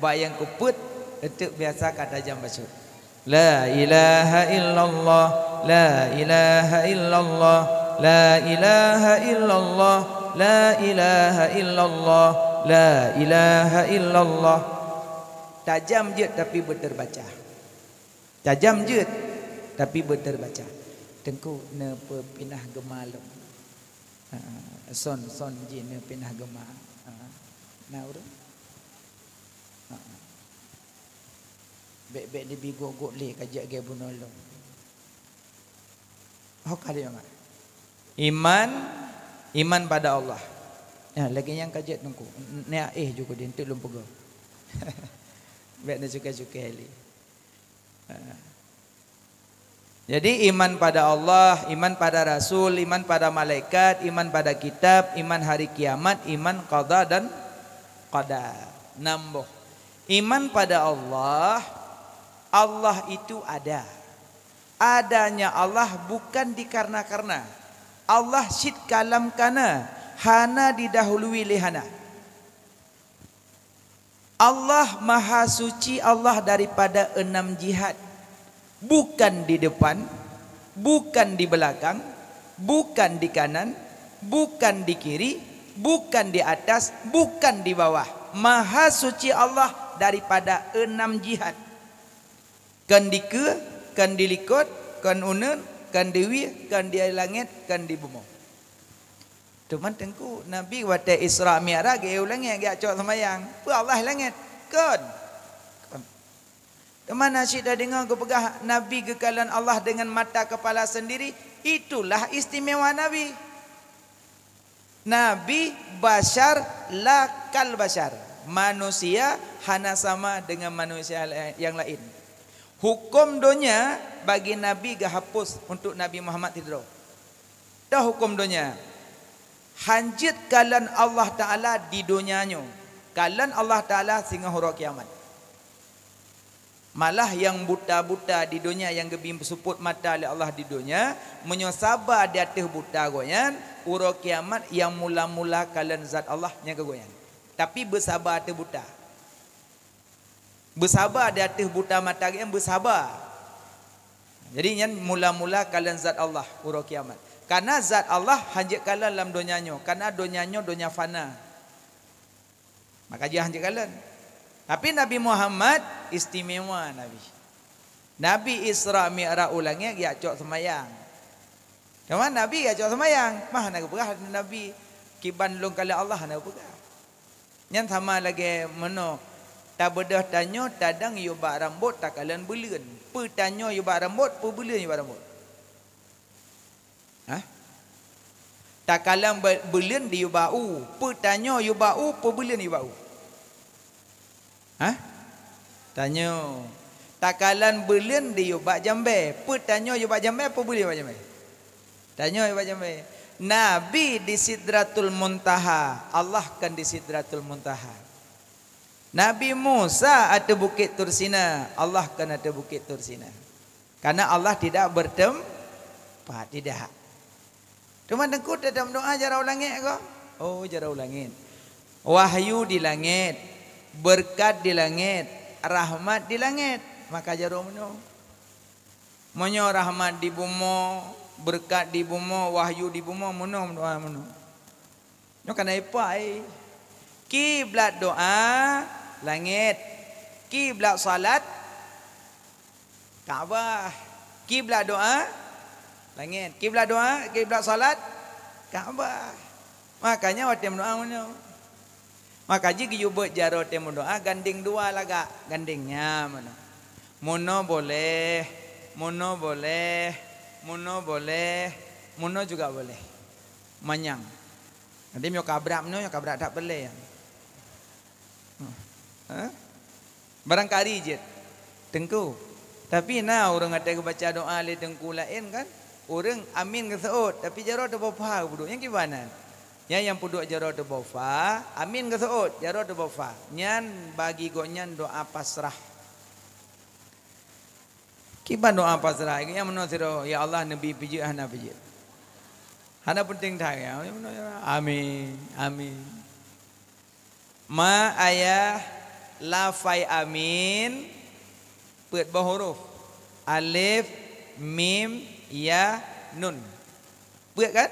bak nyang keupeuet, eunteuk biasa ka tajam bacut. La ilaha illallah, la ilaha illallah, la ilaha illallah, la ilaha illallah, la ilaha illallah. Tajam jeuet tapi beuterbaca. Tajam jeuet tapi beuterbaca. Teungku neupeupinah geuma lom. Ha, son, son jih neupinah geuma. Ha, na ureuëng? Ha. Bék-bék dibi gok-gok lé ka jeuet lagée bunoe lom. Ho ka lheueh ngat. Iman, iman pada Allah. Ya, lagée nyang ka jeuet Teungku. N-, n-, neujak éh ju keudeh, eunteuk lôn peugah. Bék neucukai-cukai lé. Ha. Jadi iman pada Allah, iman pada Rasul, iman pada malaikat, iman pada kitab, iman hari kiamat, iman qada dan qadar. Nam boh. Iman pada Allah, Allah itu ada. Adanya Allah bukan dikarena-karena. Allah cit ka lam kana, hana didahului lé hana. Allah Maha Suci Allah daripada enam jihad. Bukan di depan, bukan di belakang, bukan di kanan, bukan di kiri, bukan di atas, bukan di bawah. Maha Suci Allah daripada enam jihad. Kon dikeue, kon dilikot, kon uneuen, kon diwie, kon di langét, kon di bumoe. Teuma Teungku, Nabi watée Isra Mi'raj geuéh u langét geujak cok seumayang. Peue Allah i langét? Kon. Kon. Teuma na cit tadeungoe geupeugah Nabi geukalon Allah dengan mata kepala sendiri, itulah istimewa Nabi. Nabi basyar la kal basyar. Manusia hana sama dengan manusia la-, yang lain. Huköm donya bagi Nabi geuhapus untuk Nabi Muhammad sidroe. Toh huköm donya. Hanjeuet kalon Allah Taala di donya nyoe. Kalon Allah Taala singoh uroe kiamat. Malah nyang buta-buta di donya nyang geubi seupôt mata lé Allah di donya, meunyoe saba di ateueh buta gobnyan, uroe kiamat nyang mula-mula kalon zat Allah nyang keu gobnyan. Tapi beusaba ateueh buta. Beusaba di ateueh buta mata gobnyan beusaba. Jadi nyan mula-mula kalon zat Allah uroe kiamat. Karena zat Allah hanjeuet kalon lam donya nyoe, karena donya nyoe donya fana. Maka jih hanjeuet kalon. Tapi Nabi Muhammad istimewa Nabi. Nabi Isra Mi'raj u langét geujak cok seumayang. Teuma Nabi geujak cok seumayang, mah hana geupeugah Nabi kiban lôn kalon Allah, hana geupeugah. Nyan sama lagée meunoe, tabeudôh tanyoe tadong yue bak rambot takalon buleuen. Peue tanyoe yue bak rambot, peue buleuen yue bak rambot? Hah? Takalon be-, buleuen di yue bak u, peue tanyoe yue bak u, peue buleuen yue bak u? Hah? Tanyoe. Takalon buleuen di yue bak jambée, peue tanyoe yue bak jambée, peue buleuen yue bak jambée? Tanyoe yue bak jambée. Nabi di Sidratul Muntaha, Allah kon di Sidratul Muntaha. Nabi Musa ateueh Bukét Tursina, Allah kon ateueh Bukét Tursina. Karena Allah tidak bertempat, tidak. Teuma Teungku teutap meudoá jaroe u langét ko? Oh, jaroe u langét. Wahyu di langét, beureukat di langét, rahmat di langét, maka jaroe meunoe. Meunyoe rahmat di bumoe, beureukat di bumoe, wahyu di bumoe, meunoe meudoa meunoe. Nyoe kana ipai. Kiblat doa, langét. Kiblat salat, Ka'bah. Kiblat doa, langét. Kiblat doa, kiblat salat, Ka'bah. Makanya watée meudoa meunoe. Maka jih geuyue beuet jaroe teuh meudoa gandeng dua lagak, gandeng nyan meunoe. Meunoe boleh, meunoe boleh, meunoe boleh, meunoe juga boleh. Manyang. Nanti meunyoe kabrak meunoe, nyoe kabrak that peureulée. Ha? Barangkali jeuet, Teungku. Tapi na ureuëng watée geubaca doa lé teungku laén kan, ureuëng amin geuseuôt, tapi jaroe teuboh pha geupeuduek. Nyang kiban nan? Nyan nyang peuduek jaroe teuboh pha, amin geuseuôt, jaroe teuboh pha. Nyan bagi gobnyan doa pasrah. Kiban doa pasrah, nyang meunoe sidroe, "Ya Allah, neubi peujeuet hana peujeuet." Hana peunteng that, ya. Amin, amin. Ma ayah lafai amin peuet boh huruf. Alif, mim, ya, nun. Peuet kan?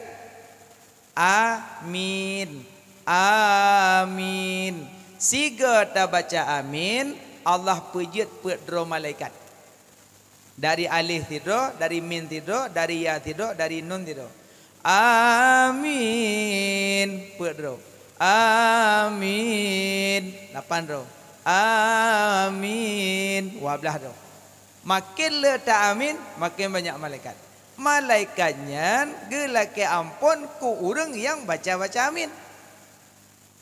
Amin. Amin. Sigoe tabaca amin, Allah peujeuet peuet droe malaikat. Dari alif sidroe, dari mim sidroe, dari ya sidroe, dari nun sidroe. Amin. Peuet droe. Amin. Lapan droe. Amin. Dua blaih droe. Makin le ta amin, makin banyak malaikat. Malaikat nyan geulakée amphon keu ureuëng nyang baca-baca amin.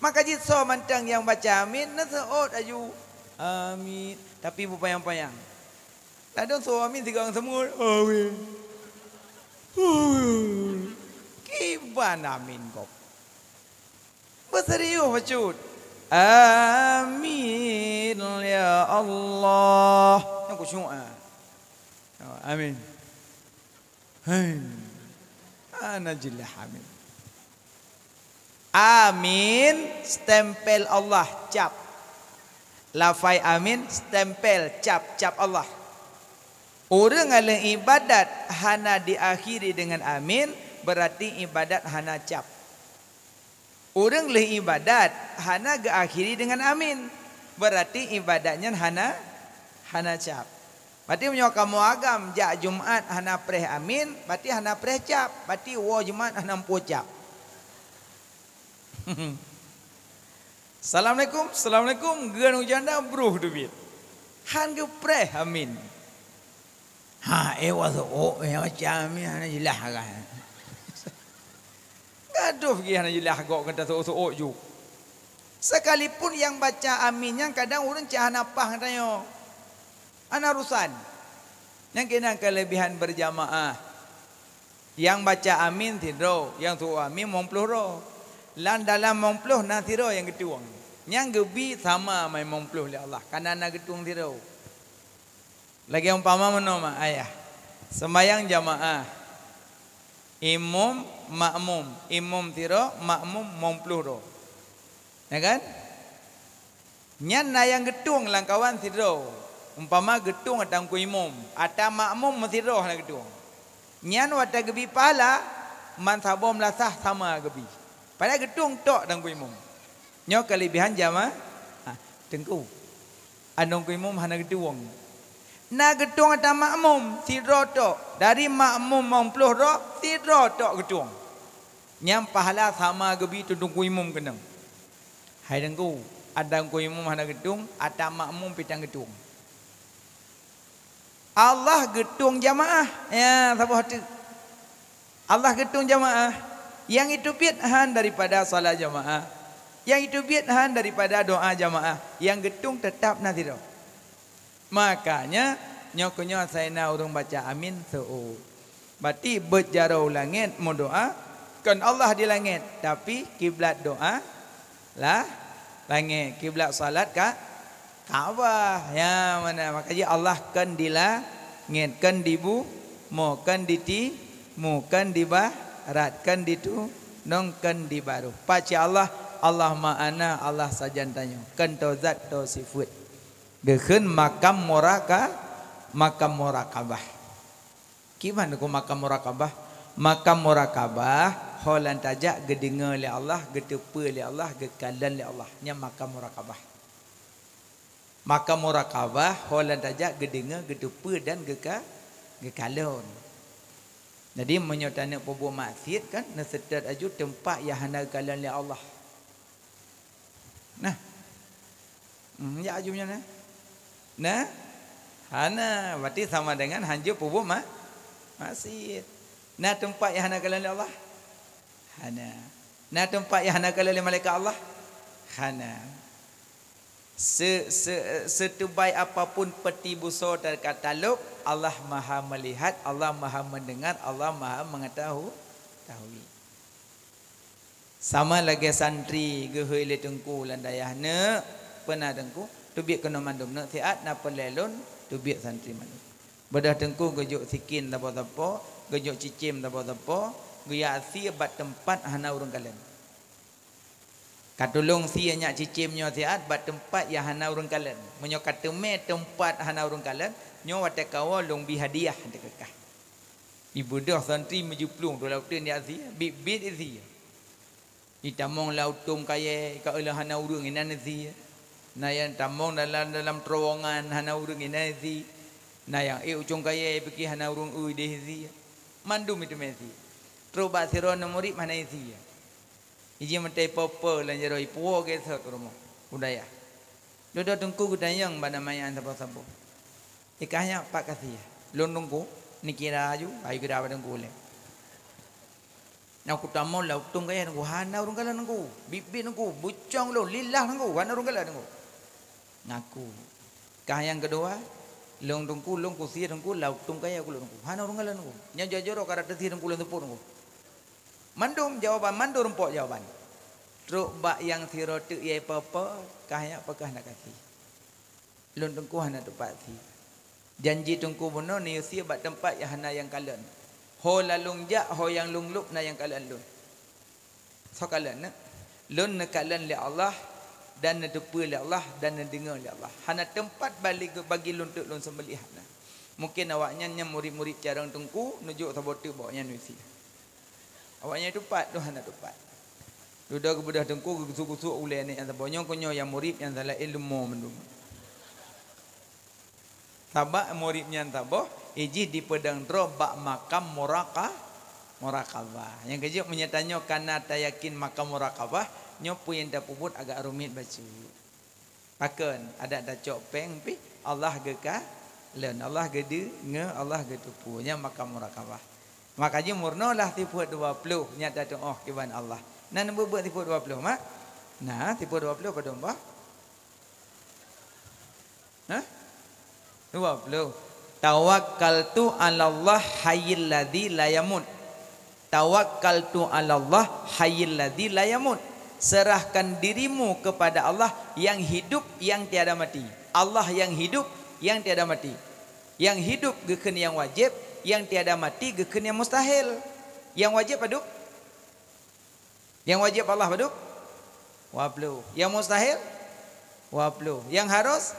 Maka jih soe mantong nyang baca amin, neuseuôt aju. Amin. Tapi beupanyang-panyang. Ladôm soe amin sigoe ngon seumut. Amin. Amin. Kiban amin gob. Beuserius bacut. Amin ya Allah. Nyang khusyuk, ah. Oh, amin. Hai. Hana jeulaih amin. Amin, stempel Allah cap. Lafai amin, stempel cap, cap Allah. Ureuëng nyang lheueh ibadat hana diakhiri deungon amin, beurati ibadat hana cap. Ureuëng lheueh ibadat hana geuakhiri deungon amin, beurati ibadat nyan hana, hana cap. Berarti meunyoe kamoe agam jak Jumat hana preh amin, berarti hana preh cap, berarti woe Jumat hana muphom cap. Assalamualaikum, assalamualaikum, geunong janda broh teubiet. Han geupreh amin. Ha, eh, wa seuôt, eh, macam ni hana jeulaih kan. Gadoh gih hana jeulaih gob keu taseuôt-seuôt ju. Sekalipun nyang baca amin nyan kadang ureuëng cit hana paih geutanyoe. Hana urusan. Nyang keunan keulebihan beurjamaah. Nyang baca amin sidroe, nyang seuôt amin limong ploh droe. Lam dalam limong ploh na sidroe nyang geutueng. Nyang geubi sama limong ploh lé Allah, kana na geutueng sidroe. Lagée umpama meunoe mak ayah, seumbahyang jamaah, imum, makmum, imum sidroe, makmum limong ploh droe. Ya kan? Nyan na nyang geutueng lam kawan sidroe. Umpama geutueng ata teungku imum, ata makmum meusidroe hana geutueng. Nyan watée geubi pahala, man saboh meulasah sama geubi. Padahai geutueng tok ata teungku imum. Nyoe keulebihan jamaah. Ha, teungku. Ata teungku imum hana geutueng. Na geutueng ata makmum sidroe tok. Dari makmum limong ploh droe, sidroe tok geutueng. Nyan pahala sama geubi teungku imum keunong. Hai teungku, ata teungku imum hana geutueng, ata makmum pih tan geutueng. Allah geutueng jamaah. Ya, saboh teuk. Allah geutueng jamaah. Nyang jiteubiet han daripada salat jamaah. Nyang jiteubiet han daripada doa jamaah. Nyang geutueng teutap na sidroe. Makanya, nyoe keuh nyoe asai na ureuëng baca amin seuôt. Berarti beuet jaroe u langét meudoa, kon Allah di langét, tapi kiblat doa lah langét, kiblat salat ka Ka'bah. Ya, mana? Maka jih Allah kon di langét, kon di bumoe, kon di timu, kon di barat, kon di tunong, kon di barôh. Pat cit Allah, Allah ma'ana, Allah sajan tanyoe. Kon toe zat, toe sifeuet. Geukheun makam muraka-, makam murakabah. Kiban keu makam murakabah? Makam murakabah ho lam tajak geudeungoe lé Allah, geuteupeue lé Allah, geukalon lé Allah. Nyan makam murakabah. Makam murakabah ho lam tajak geudeungoe, geuteupeue dan geuka-, geukalon. Jadi meunyoe taneuk peubuet maksiet kan, neuseutôt aju teumpat nyang hana geukalon lé Allah. Nah. Hmm, jak aju nyan, nah. Nah? Hana, berarti sama dengan hanjeuet peubuet ma-, maksiet. Na teumpat nyang hana kalon lé Allah? Hana. Na teumpat nyang hana kalon lé malaikat Allah? Hana. Se-, se-, setubai apapun peti busoe ta-, ka talop, Allah Maha Melihat, Allah Maha Mendengar, Allah Maha Mengetahu-, tahui. Sama lagée santri geuhôi lé teungku lam dayah, "Neuk, peuna teungku, teubiet keunoe mandum neuk, siat na peureulée lôn teubiet santri mandum." Beudôh teungku geujok sikin saboh-saboh, geujok cicém saboh-saboh, geujak sie bak teumpat hana ureuëng kalon. Ka tulông sie nyak cicém nyoe siat bak teumpat nyang hana ureuëng kalon. Meunyoe ka teumé teumpat hana ureuëng kalon, nyoe watée kawoe lôn bi hadiah, teukeukah. Ibeudôh santri meujiplueng, dua lautén di asie, biet-biet di sie. Itamong lam utông kayée, ka lheueh hana ureuëng inan di sie. Na nyang tamong dalam, dalam terowongan hana ureuëng inan di sie. Na nyang ék ucông kayée pike hana ureuëng eu ideh di sie. Mandum iteumé di sie. Trok bak sidroe aneuk murit hana di sie. Iji meutai popo lam jaroe ipuwoe gét sot u rumoh, u dayah. Dudoe teungku geutanyong bak nama nyan saboh-saboh. Ikah nyak pat ka sie. Lôn teungku, neukira aju, ayu kira bak teungku lé. Nyoe kutamong lam utông kayée teungku, hana ureuëng kalon teungku. Biet-biet teungku, bucong lôn, lillah teungku, hana ureuëng kalon teungku. Ngaku. Kah nyang keudua, lôn teungku, lôn kusie teungku, lam utông kayée kulôn teungku. Hana ureuëng kalon teungku. Nyoe jujur ka rot teusie teungku lôn seupôt teungku. Mandum jawaban, mandum rumpok jawaban. Trok bak nyang sidroe teuk ié popo, kah nyak pakah na ka sie. Lôn teungku hana teumpat sie. Janji teungku bunoe neuyue sie bak teumpat nyang hana nyang kalon. Ho lalong jak, ho nyang lôn lôb na nyang kalon lôn. Soe kalon, neuk? Lôn neukalon lé Allah dan neuteupeue lé Allah dan neudeungoe lé Allah. Hana teumpat bali-, bagi lôn teuk lôn seumeulih, hana. Mungken awaknyan nyan murit-murit carông teungku, neujok saboh teuk bak awaknyan neuyue sie. Awaknyan teumpat, lôn hana teumpat. Dudoe geubeudôh teungku geugusu-gusu ulée nyan saboh, nyoe keuh nyoe nyang murit nyang salah ileumu mandum. Sabab murit nyan saboh, ijih dipeudong droe bak makam muraka-, murakabah. Nyang keujeuet meunyoe tanyoe kana tayakin makam murakabah, nyoe peue nyang tapeubuet agak rumit bacut. Pakon, adak tacok péng pih, Allah geukalon, Allah geudeungoe, Allah geuteupeue. Nyan makam murakabah. Makajih meurunoe lah sifeuet dua ploh nyang tatu'oh kiban Allah. Na neubeuet-beuet sifeuet dua ploh, mak? Na sifeuet dua ploh padum boh? Hah? Dua ploh. "Tawakkaltu 'alallah hayyil ladzi la yamut." "Tawakkaltu 'alallah hayyil ladzi la yamut." Serahkan dirimu kepada Allah yang hidup, yang tiada mati. Allah yang hidup, yang tiada mati. Yang hidup geukheun nyang wajéb, yang tiada mati geukheun nyang mustahil. Nyang wajéb padub? Nyang wajéb Allah padub? Dua ploh. Nyang mustahil? Dua ploh. Nyang harus?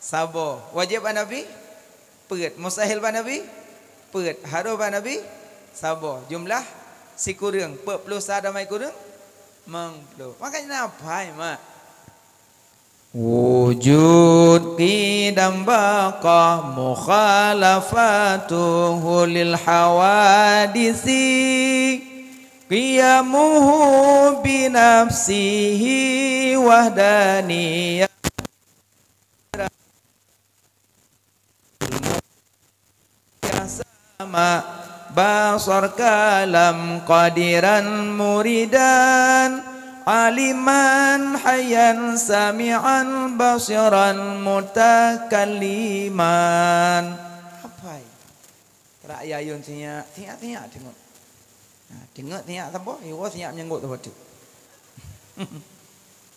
Saboh. Wajéb bak Nabi? Peuet. Mustahil bak Nabi? Peuet. Harus bak Nabi? Saboh. Jumlah sikureueng. Peuet ploh sa tamai kureueng? Limong ploh. Makanya na apai, mak. Wujud, qidam, baqa, mukhalafatuhu lil hawadisi, qiyamuhu bi nafsihi wahdaniyah. Ya sama, basar, kalam, qadiran, muridan, aliman, hayyan, sami'an, basiran, mutakalliman. Apai? Rakyat yun sinyak, sinyak, sinyak teungoh. Nah, teungoh sinyak saboh, iwoe sinyak meunyeunggok saboh teuk.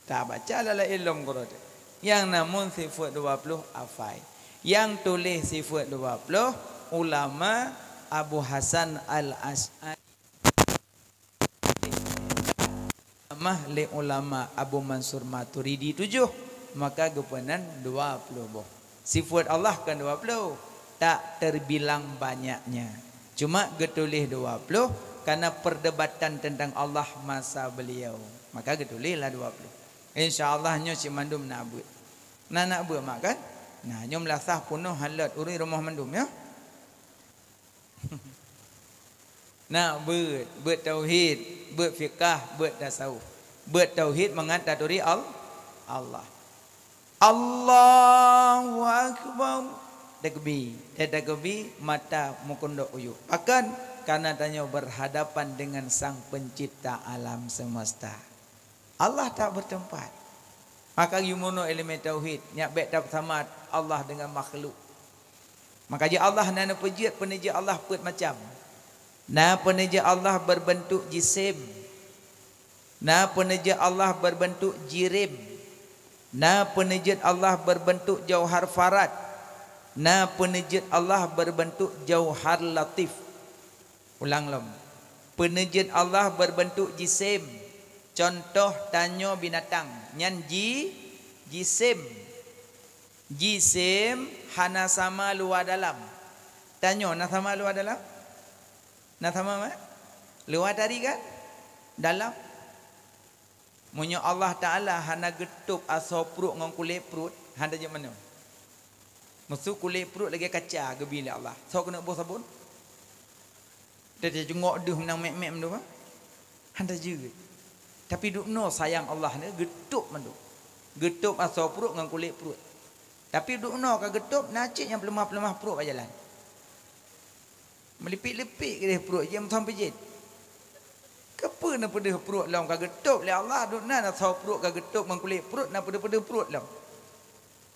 Tabaca lalai ilom guru tu. Nyang namun sifeuet dua ploh afai. Nyang tuléh sifeuet dua ploh ulama Abu Hasan Al-Asy'ari. Tamah lé ulama Abu Mansur Maturidi tujoh. Maka geupeunan dua ploh boh. Sifeut Allah kon dua ploh, tak terbilang banyaknya. Cuma geutuléh dua ploh karena perdebatan tentang Allah masa beliau. Maka geutuléh lah dua ploh. Insya Allah nyoe cit mandum na beuet. Na, na beuet mak kan? Nah, nyoe meulasah peunoh halot ureuëng rumoh mandum ya. Na beuet, beuet tauhid, beuet fikah, beuet tasawuf. Beuet tauhid mangat taturi Al-, Allah. Allahu Akbar. Takbir. Takbir mata meukundok uyuek. Pakon? Karena tanyoe berhadapan dengan Sang Pencipta alam semesta. Allah tak bertempat. Maka yumeunoe ileumé tauhid, nyak bék tasama Allah dengan makhluk. Maka jih Allah na neupeujeuet peuneujeuet Allah peuet macam. Na peuneujeuet Allah berbentuk jisim. Na peuneujeuet Allah berbentuk jirim. Na peuneujeuet Allah berbentuk jauhar farad. Na peuneujeuet Allah berbentuk jauhar latif. Ulang lom. Peuneujeuet Allah berbentuk jisim. Contoh tanyoe binatang, nyan ji-, jisim. Jisim hana sama luwa dalam. Tanyoe na sama luwa dalam? Na sama, mak? Luwa tadi kan? Dalam. Meunyoe Allah Taala hana geutôb asoe pruet ngon kulét pruet, hana jeuet manoe. Meuseu kulét pruet lagée kaca geubi lé Allah. Soe keuneuk boh sabon? Teuteujungok deuh meunang mém-mém tu, bah? Hana jeuet. Tapi dubnoe sayang Allah ni geutôb mandum. Geutôb asoe pruet ngon kulét pruet. Tapi dubnoe ka geutôb, na cit nyang peuleumah-peuleumah pruet bak jalan. Meulipik-lipik keudeh pruet jih meuthon peujét. Keupeue na peudeuh pruet lom ka geutôb lé Allah, dubnoe na asoe pruet ka geutôb ngon kulét pruet na peudeuh-peudeuh pruet lom.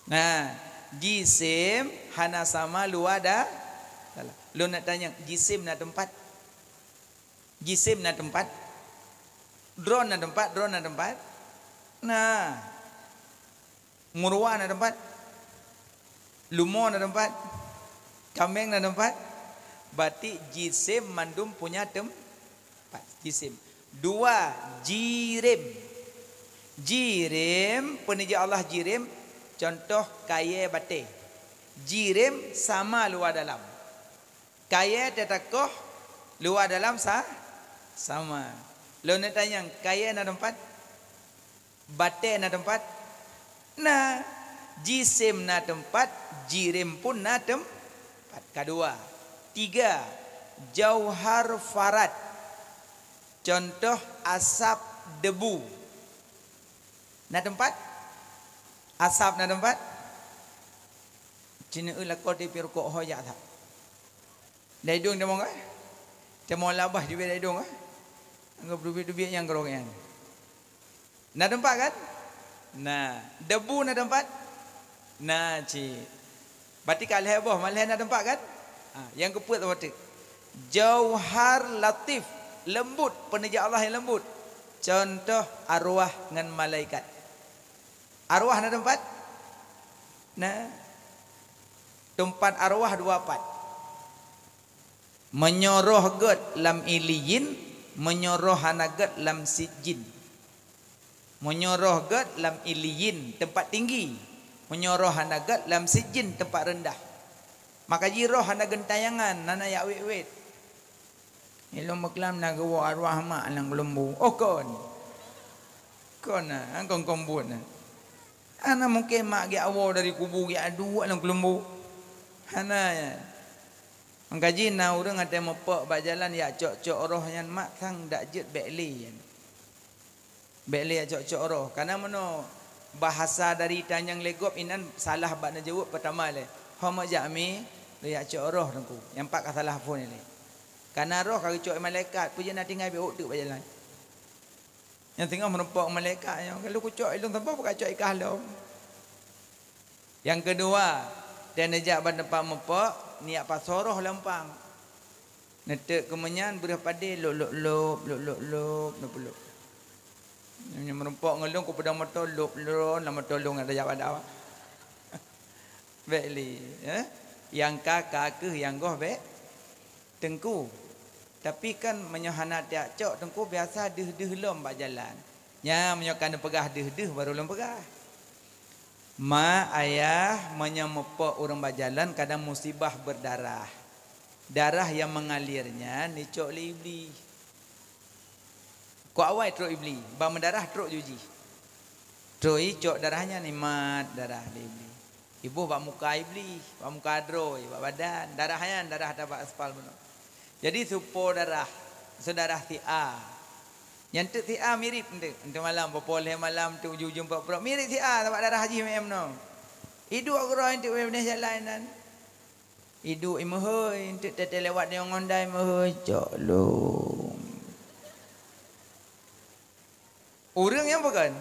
Nah, jisim hana sama luwa da-, dalam. Lôn nak tanyong, jisim na teumpat? Jisim na teumpat? Droe na teumpat? Droe na teumpat? Nah. Meuruwa na teumpat? Lumo na teumpat? Kaméng na teumpat? Berarti jisim mandum punya teumpat. Jisim. Dua, jirim. Jirim, peuneujeuet Allah jirim, contoh kayée batée. Jirim sama luwa dalam. Kayée teuh takoh, luwa dalam sa-, sama. Lôn neutanyong, kayée na teumpat? Batée na teumpat? Na. Jisim na teumpat, jirim pun na teumpat. Kadua. Tiga, jauhar farad. Contoh asap debu. Na teumpat? Asap na teumpat? Ceuneuk lakoe tiep rukok ho jak that. Daidong tamong, eh? Tamong labah jubé daidong, eh? Anggap dubiet-dubiet nyang keurong nyan. Na teumpat kan? Na. Debu na teumpat? Na cit. Berarti ka lhée boh, malhée na teumpat kan? Ha, nyang keupeuet saboh teuk. Jauhar latif, leumbut, peuneujeuet Allah nyang leumbut. Contoh arwah ngon malaikat. Arwah na teumpat? Na. Teumpat arwah dua pat. Meunyoe roh gét lam Iliyin, meunyoe roh hana gét lam Sijjin. Meunyoe roh gét lam Iliyin, teumpat tinggi. Meunyoe roh hana gét lam Sijjin, teumpat reundah. Maka jih roh hana geuntayangan, hana jak wét-wét. Ilôn beuklam na geuwoe arwah mak lam keulumbu. Oh, kon. Kon na, kon-kon buet na. Hana mungken mak geujak woe dari kubu geujak duek lam keulumbu. Hana, ya. Maka jih na ureuëng watée meupok bak jalan jak cok-cok roh nyan mak sang dak jeuet bék lé nyan. Bék lé jak cok-cok roh. Karena meunoe bahasa dari tanyong lé gob inan salah bak neujaweueb peutama lé. Ho meujak mi, lé jak cok roh teungku. Nyang pat ka salah phon lé. Karena roh ka geucok malaikat, peue jeuet na tinggai bék ôk teuk bak jalan. Nyang teungoh meurumpok malaikat nyoe, ka lheueh kucok ilôn saboh, ka cok ikah lom. Nyang keudua, dan neujak bak teumpat meupok, neujak pasoe roh lam pang. Neuteuk keumeunyan, beureuh padé, lop, lop, lop, lop, lop, lop, lop, lop. Nyang meurumpok ngon lôn, kupeudong moto, lop, lop, lam moto lôn, ada jak bak dawa. Bék lé, eh? Nyang ka, ka kheueh, nyang goh bék. Teungku, tapi kan meunyoe hana tajak cok teungku, biasa deuh-deuh lom bak jalan. Nyan meunyoe ka neupeugah deuh-deuh, baru lôn peugah. Ma, ayah, meunyoe meupok ureuëng bak jalan, kadang musibah berdarah. Darah yang mengalir nyan dicok lé Iblih. Kok awai trok Iblih, ban meudarah trok ju jih. Trok icok darah nyan, imat darah lé Iblih. Iboh bak muka Iblih, bak muka droe, bak badan. Darah nyan darah tabak aspal bunoe. Jadi, su po darah, su darah si A. Nyan teuk si A mirip enteuk. Enteuk malam, poh lhée malam teuk, uju-uju prak-prak, mirip si A, sabab darah jih meu'en meunoe. Iduek keudroe enteuk, bak binéh jalan nan. Iduek imeuhôi, enteuk teuh lewat deungon Honda imeuhôi, cok lom. Ureuëng nyang bukon?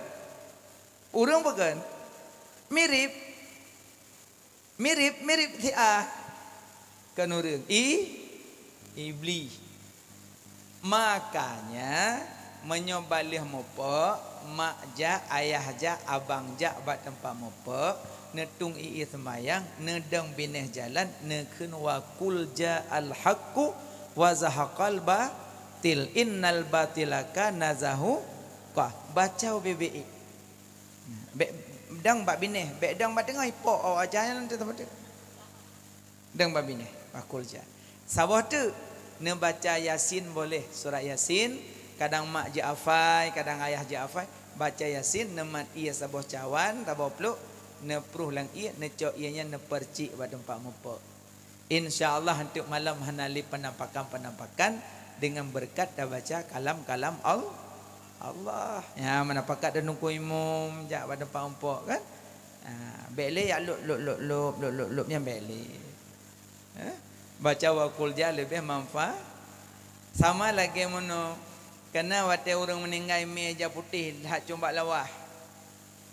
Ureuëng bukon? Mirip. Mirip, mirip si A. Kon ureuëng. I, Iblih. Makanya, meunyoe bak lheueh meupok, mak jak, ayah jak, abang jak bak teumpat meupok, neutueng ié seumayang, neudong binéh jalan, neukheun, "Wa qul ja'al haqqu wa zahaqal batil, innal batila kana zahuqa." Baca ubé-bé ié. Bék dong bak binéh, bék dong bak teungoh ipok, oh, aja nyan teuh. Dong bak binéh, wa qul ja. Saboh teuk, neubaca Yasin boleh, surat Yasin, kadang mak jeuet hafai, kadang ayah jeuet hafai, baca Yasin, neumat ié saboh cawan, saboh pluek, neupruh lam ié, neucok ié nyan neupercik bak teumpat meupok. Insya Allah, enteuk malam hana lé penampakan-penampakan deungon beureukat tabaca kalam-kalam Al-, Allah. Ya, meunampakat deungon Teungku Imum, jak bak teumpat meupok kan. Ha, bék lé jak lop, lop, lop, lop, lop, lop, lop, nyan bék lé. Eh? Baca wa qul ja leubeh manfa-, sama lagée meunoe. Kana watée ureuëng meuninggai mé ija putéh lhak cong bak lawah.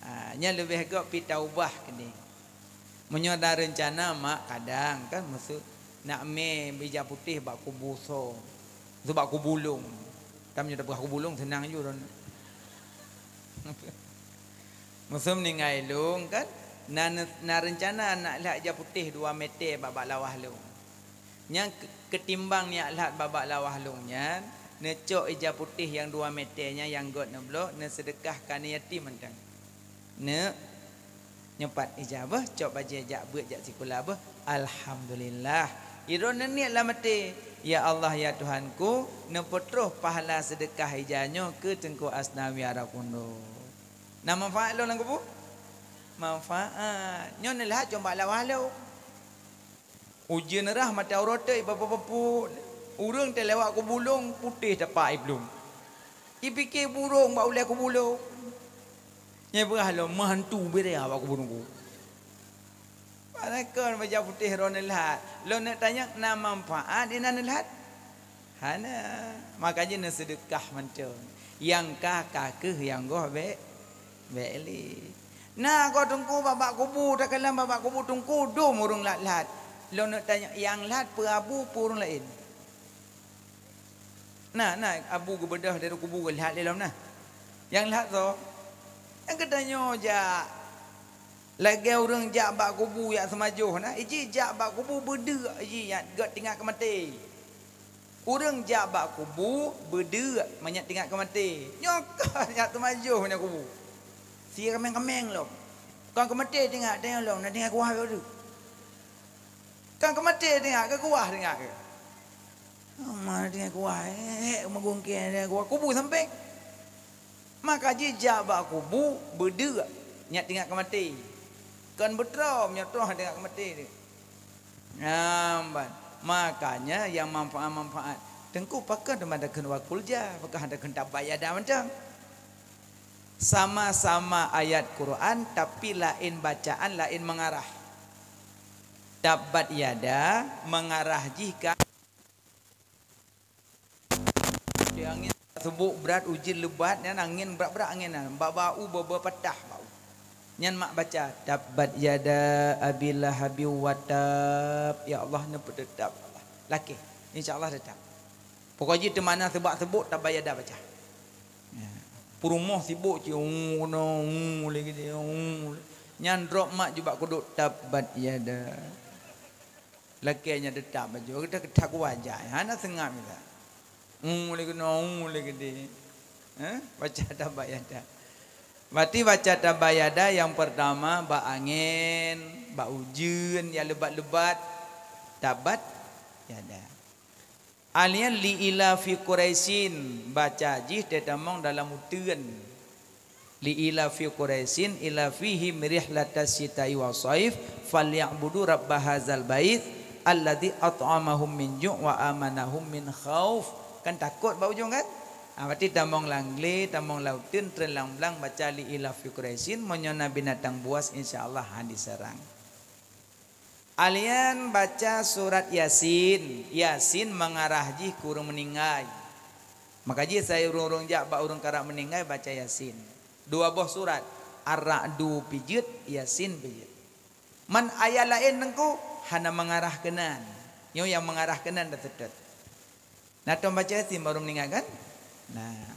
Ha, nyan leubeh gét pih taubah keudeh. Meunyoe na reuncana mak kadang kan, maksud nak mé ija putéh bak kubu soe. Maksud bak kubu lôn. Kan meunyoe tapeugah kubu lôn seunang ju droeneuh. Maksud meuninggai lôn kan, na, na reuncana nak lhak ija putéh dua meter bak, bak lawah lôn. Nyang ke-, keutimbang neujak lhak bak, bak lawah lôn nyan, neucok ija putéh nyang dua meter nyan nyang gét neublok, neuseudeukah keu aneuk yatim mantong. Neuk, nyoe pat ija beuh, cok bajée jak beuet jak sikula beuh. Alhamdulillah. Droeneuh niet lam até, "Ya Allah, ya Tuhanku, neupeutroh pahala seudeukah ija nyoe keu Teungku Asnawi Arakundo." Na manfaat lôn lam kubu? Manfaat. Nyoe neulhak cong bak lawah lôn. Ujeuen rhah mata uroe teuk ipapu-papu. Ureuëng teulewat kubu lôn putéh tapak ié plueng. Ipike burông bak ulée kubu lôn. Nyan peugah lom meuhantu bidaya bak kubu lôn. Padahai kon baja putéh droeneuh lhak. Lôn neuk tanyong na manfaat inan lhak? Hana. Makajih neuseudeukah mantong. Nyang ka, ka kheueh, nyang goh bék, bék lé. Na goh teungku bak, bak kubu, takalon bak, bak kubu teungku dum ureuëng lhat-lhat. Lôn neuk tanyong, nyang lhat peue abu, peue ureuëng laén? Na, na abu geubeudôh dari kubu geulhat lé lom na. Nyang lhat soe? Nyang geutanyoe jak. Lagée ureuëng jak bak kubu jak seumajoh na, iji jak bak kubu beudeuk iji nyan gét teuingat keu maté. Ureuëng jak bak kubu beudeuk mangat teuingat keu maté. Nyoe ka jak seumajoh nyan kubu. Si kaméng-kaméng lom. Kon keu maté teuingat, teuingat lom, na teuingat kuah lom. Kan keu maté teuingat, keu kuah teuingat keu. Ma teuingat kuah, eh, meugungkée teuingat kuah, kubu sampéng. Maka jijak bak kubu, beudeuk, nyak teuingat keu maté. Kon beutrom, nyoe troh teuingat keu maté teuh. Nyan ban. Makanya nyang manfaat-manfaat. Teungku pakon teuma takheun wa qul ja, pakon takheun tabbat yada mantong. Sama-sama ayat Quran, tapi laén bacaan, laén mengarah. Tabbat yada mengarah jih ka. Di angén subuk brat, ujeuen leubat, nyan angén brat-brat angén nyan. Bak bau beu-beu patah bau. Nyan mak baca, "Tabbat yada Abi Lahabi wa tab." Ya Allah, neupeuteutap Allah. Lakée. Insya Allah teutap. Pokok jih teumana seubak-seubok tabbat yada baca. Ya. Peurumoh sibok cit, "Uu, keunoe, uu, lé geude, uu, lé." Nyan drop mak jubak kuduk, "Tabbat yada." Lakée nyan teutap baju. Kita, kita kuaja. Hana seungab kita. "Uu, lé keunoe, uu, lé geude." Ha? Baca tabbat yada. Berarti baca tabbat yada nyang peurtama bak angén, bak ujeuen nyang leubat-leubat, tabbat yada. Alian li ila fi Quraisyin, baca jih teutamong dalam uteuen. Li ila fi Quraisyin ila fihim rihlatas syita'i was shaif falyabudu rabb hadzal bait alladzi at'amahum min ju' wa amanahum min khauf. Kan takot bak ujong kan? Ha, berarti tamong lam glé, tamong lam uteuen, treun lam blang, baca li ila fi Quraisyin, meunyoe na binatang buas, insya Allah han diseurang. Alian baca surat Yasin. Yasin mengarah jih keu ureuëng meuninggai. Maka jih saya ureuëng-ureuëng jak bak ureuëng karap meuninggai baca Yasin. Dua boh surat, Ar-Ra'du pijeuet, Yasin pijeuet. Man ayat laén teungku hana mengarah keunan. Nyoe nyang mengarah keunan dah seutôt. Nah, tom baca Yasin baru meuninggai kan? Nah.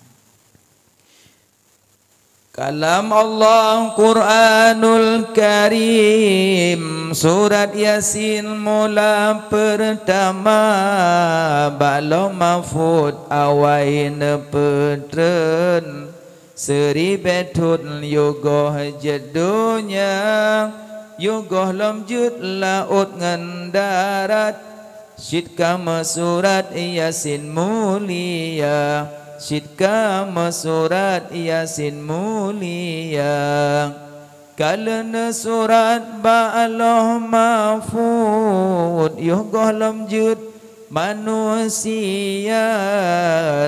Kalam Allah Quranul Karim, surat Yasin mula peurtama, bak Lauh Mahfuz awai neupeutreun. Seuribée thon yôh goh jeuet donya, yôh goh lom jeuet laôt ngon darat. Cit ka meusurat Yasin mulia, cit ka meusurat Yasin mulia. Ka lheueh neusurat bak Lauh Mahfuz, yôh goh lom jeuet manusia.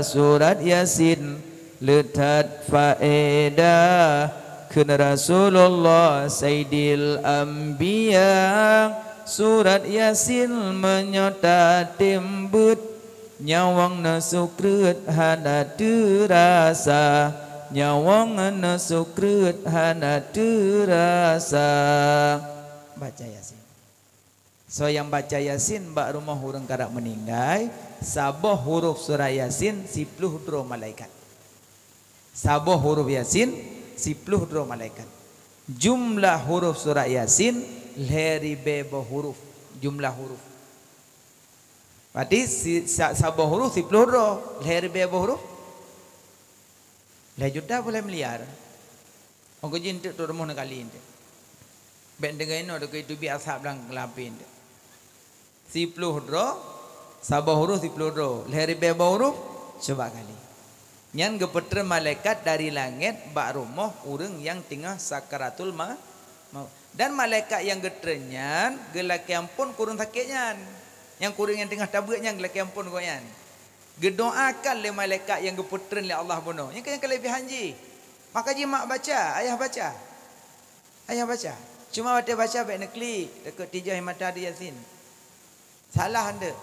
Surat Yasin le that faedah kheun Rasulullah Saidil Anbiya. Surat Yasin meunyoe tatem beuet, nyawöng neusukreut hana teurasa, nyawöng neusukreut hana teurasa. Baca Yasin. Soe nyang baca Yasin bak rumoh ureuëng karap meuninggai, saboh huruf surat Yasin siploh droe malaikat. Saboh huruf Yasin siploh droe malaikat. Jumlah huruf surat Yasin lhée ribée boh huruf. Jumlah huruf. Berarti si, sa, saboh huruf siploh droe, lhée ribée boh huruf. Lhée juta peue lhée miliar. Ongko jih eunteuk trok rumoh neukali eunteuk. Bék deungoe inoe deungoe teubiet asab lam lapie eunteuk. Siploh droe, saboh huruf siploh droe, lhée ribée boh huruf, cuba kali. Nyan geupeutreun malaikat dari langét bak rumoh ureuëng nyang teungoh sakaratul ma-, maut. Dan malaikat nyang geutreun nyan geulakée amphon keu ureuëng sakét nyan. Nyang keu ureuëng nyang teungoh tabeuet nyan geulakée amphon gobnyan. Geudoakan lé malaikat nyang geupeutreun lé Allah bunoe. Nyan keuh nyang keuleubiehan jih. Maka jih mak baca, ayah baca. Ayah baca. Cuma watée baca bék neuklik, takot tijoh mata di Yasin. Salah eunteuk.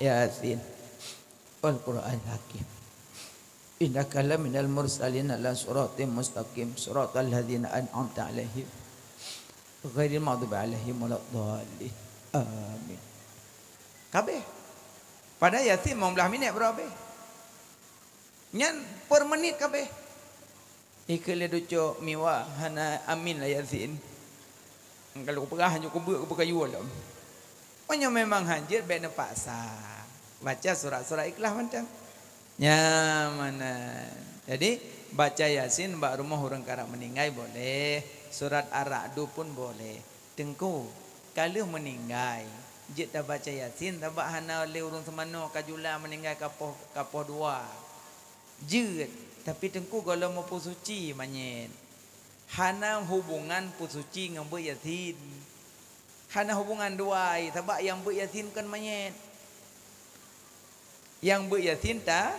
Yasin. Wal Qur'anil Hakim. Innaka laminal mursalin ala siratim mustaqim, siratal ladzina an'amta 'alaihim, ghairil maghdubi 'alaihim waladdallin. Amin. Kabeh. Padahai Yasin limong blaih minét baru habéh. Nyan per menit kabeh. Ikeu lé ducok miwa hana amin lah Yasin. Kalau peugah hana kubeuk, kubeuk kayu lom. Meunyoe memang hanjeuet, bék neupaksa. Baca surat-surat Ikhlas mantong. Nyan meunan. Jadi, baca Yasin bak rumoh ureuëng karap meuninggai boleh. Surat Ar-Ra'du pun boleh. Teungku, ka lheueh meuninggai, jeuet tabaca Yasin, sabab hana lé ureuëng seumanoe ka jula meuninggai ka poh, ka poh dua. Jeuet, tapi Teungku gohlom meupeusuci manyét. Hana hubungan peusuci ngon beuet Yasin. Hana hubungan dua, sabab nyang beuet Yasin kon manyét. Nyang beuet Yasin ta-,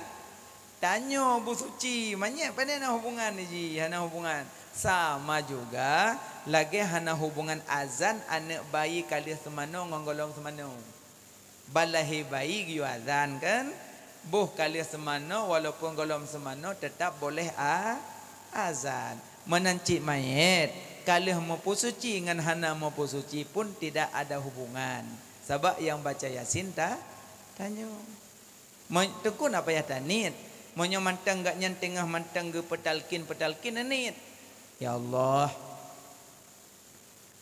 tanyoe beusuci. Manyét pane na hubungan jih, hana hubungan. Sama juga lagée hana hubungan azan aneuëk bayi ka lheueh seumanoe ngon gohlom seumanoe. Ban lahé bayi geuyue azan kan? Boh ka lheueh seumanoe, walaupun gohlom seumanoe, teutap boleh a-, azan. Meunan cit manyét, ka lheueh meupeusuci ngon hana meupeusuci pun tidak ada hubungan. Sabab nyang baca Yasin ta-, tanyoe. Me-, Teungku na payah taniet. Meunyoe mantong gobnyan teungoh mantong geupeutalkin-peutalkin, taniet. Ya Allah,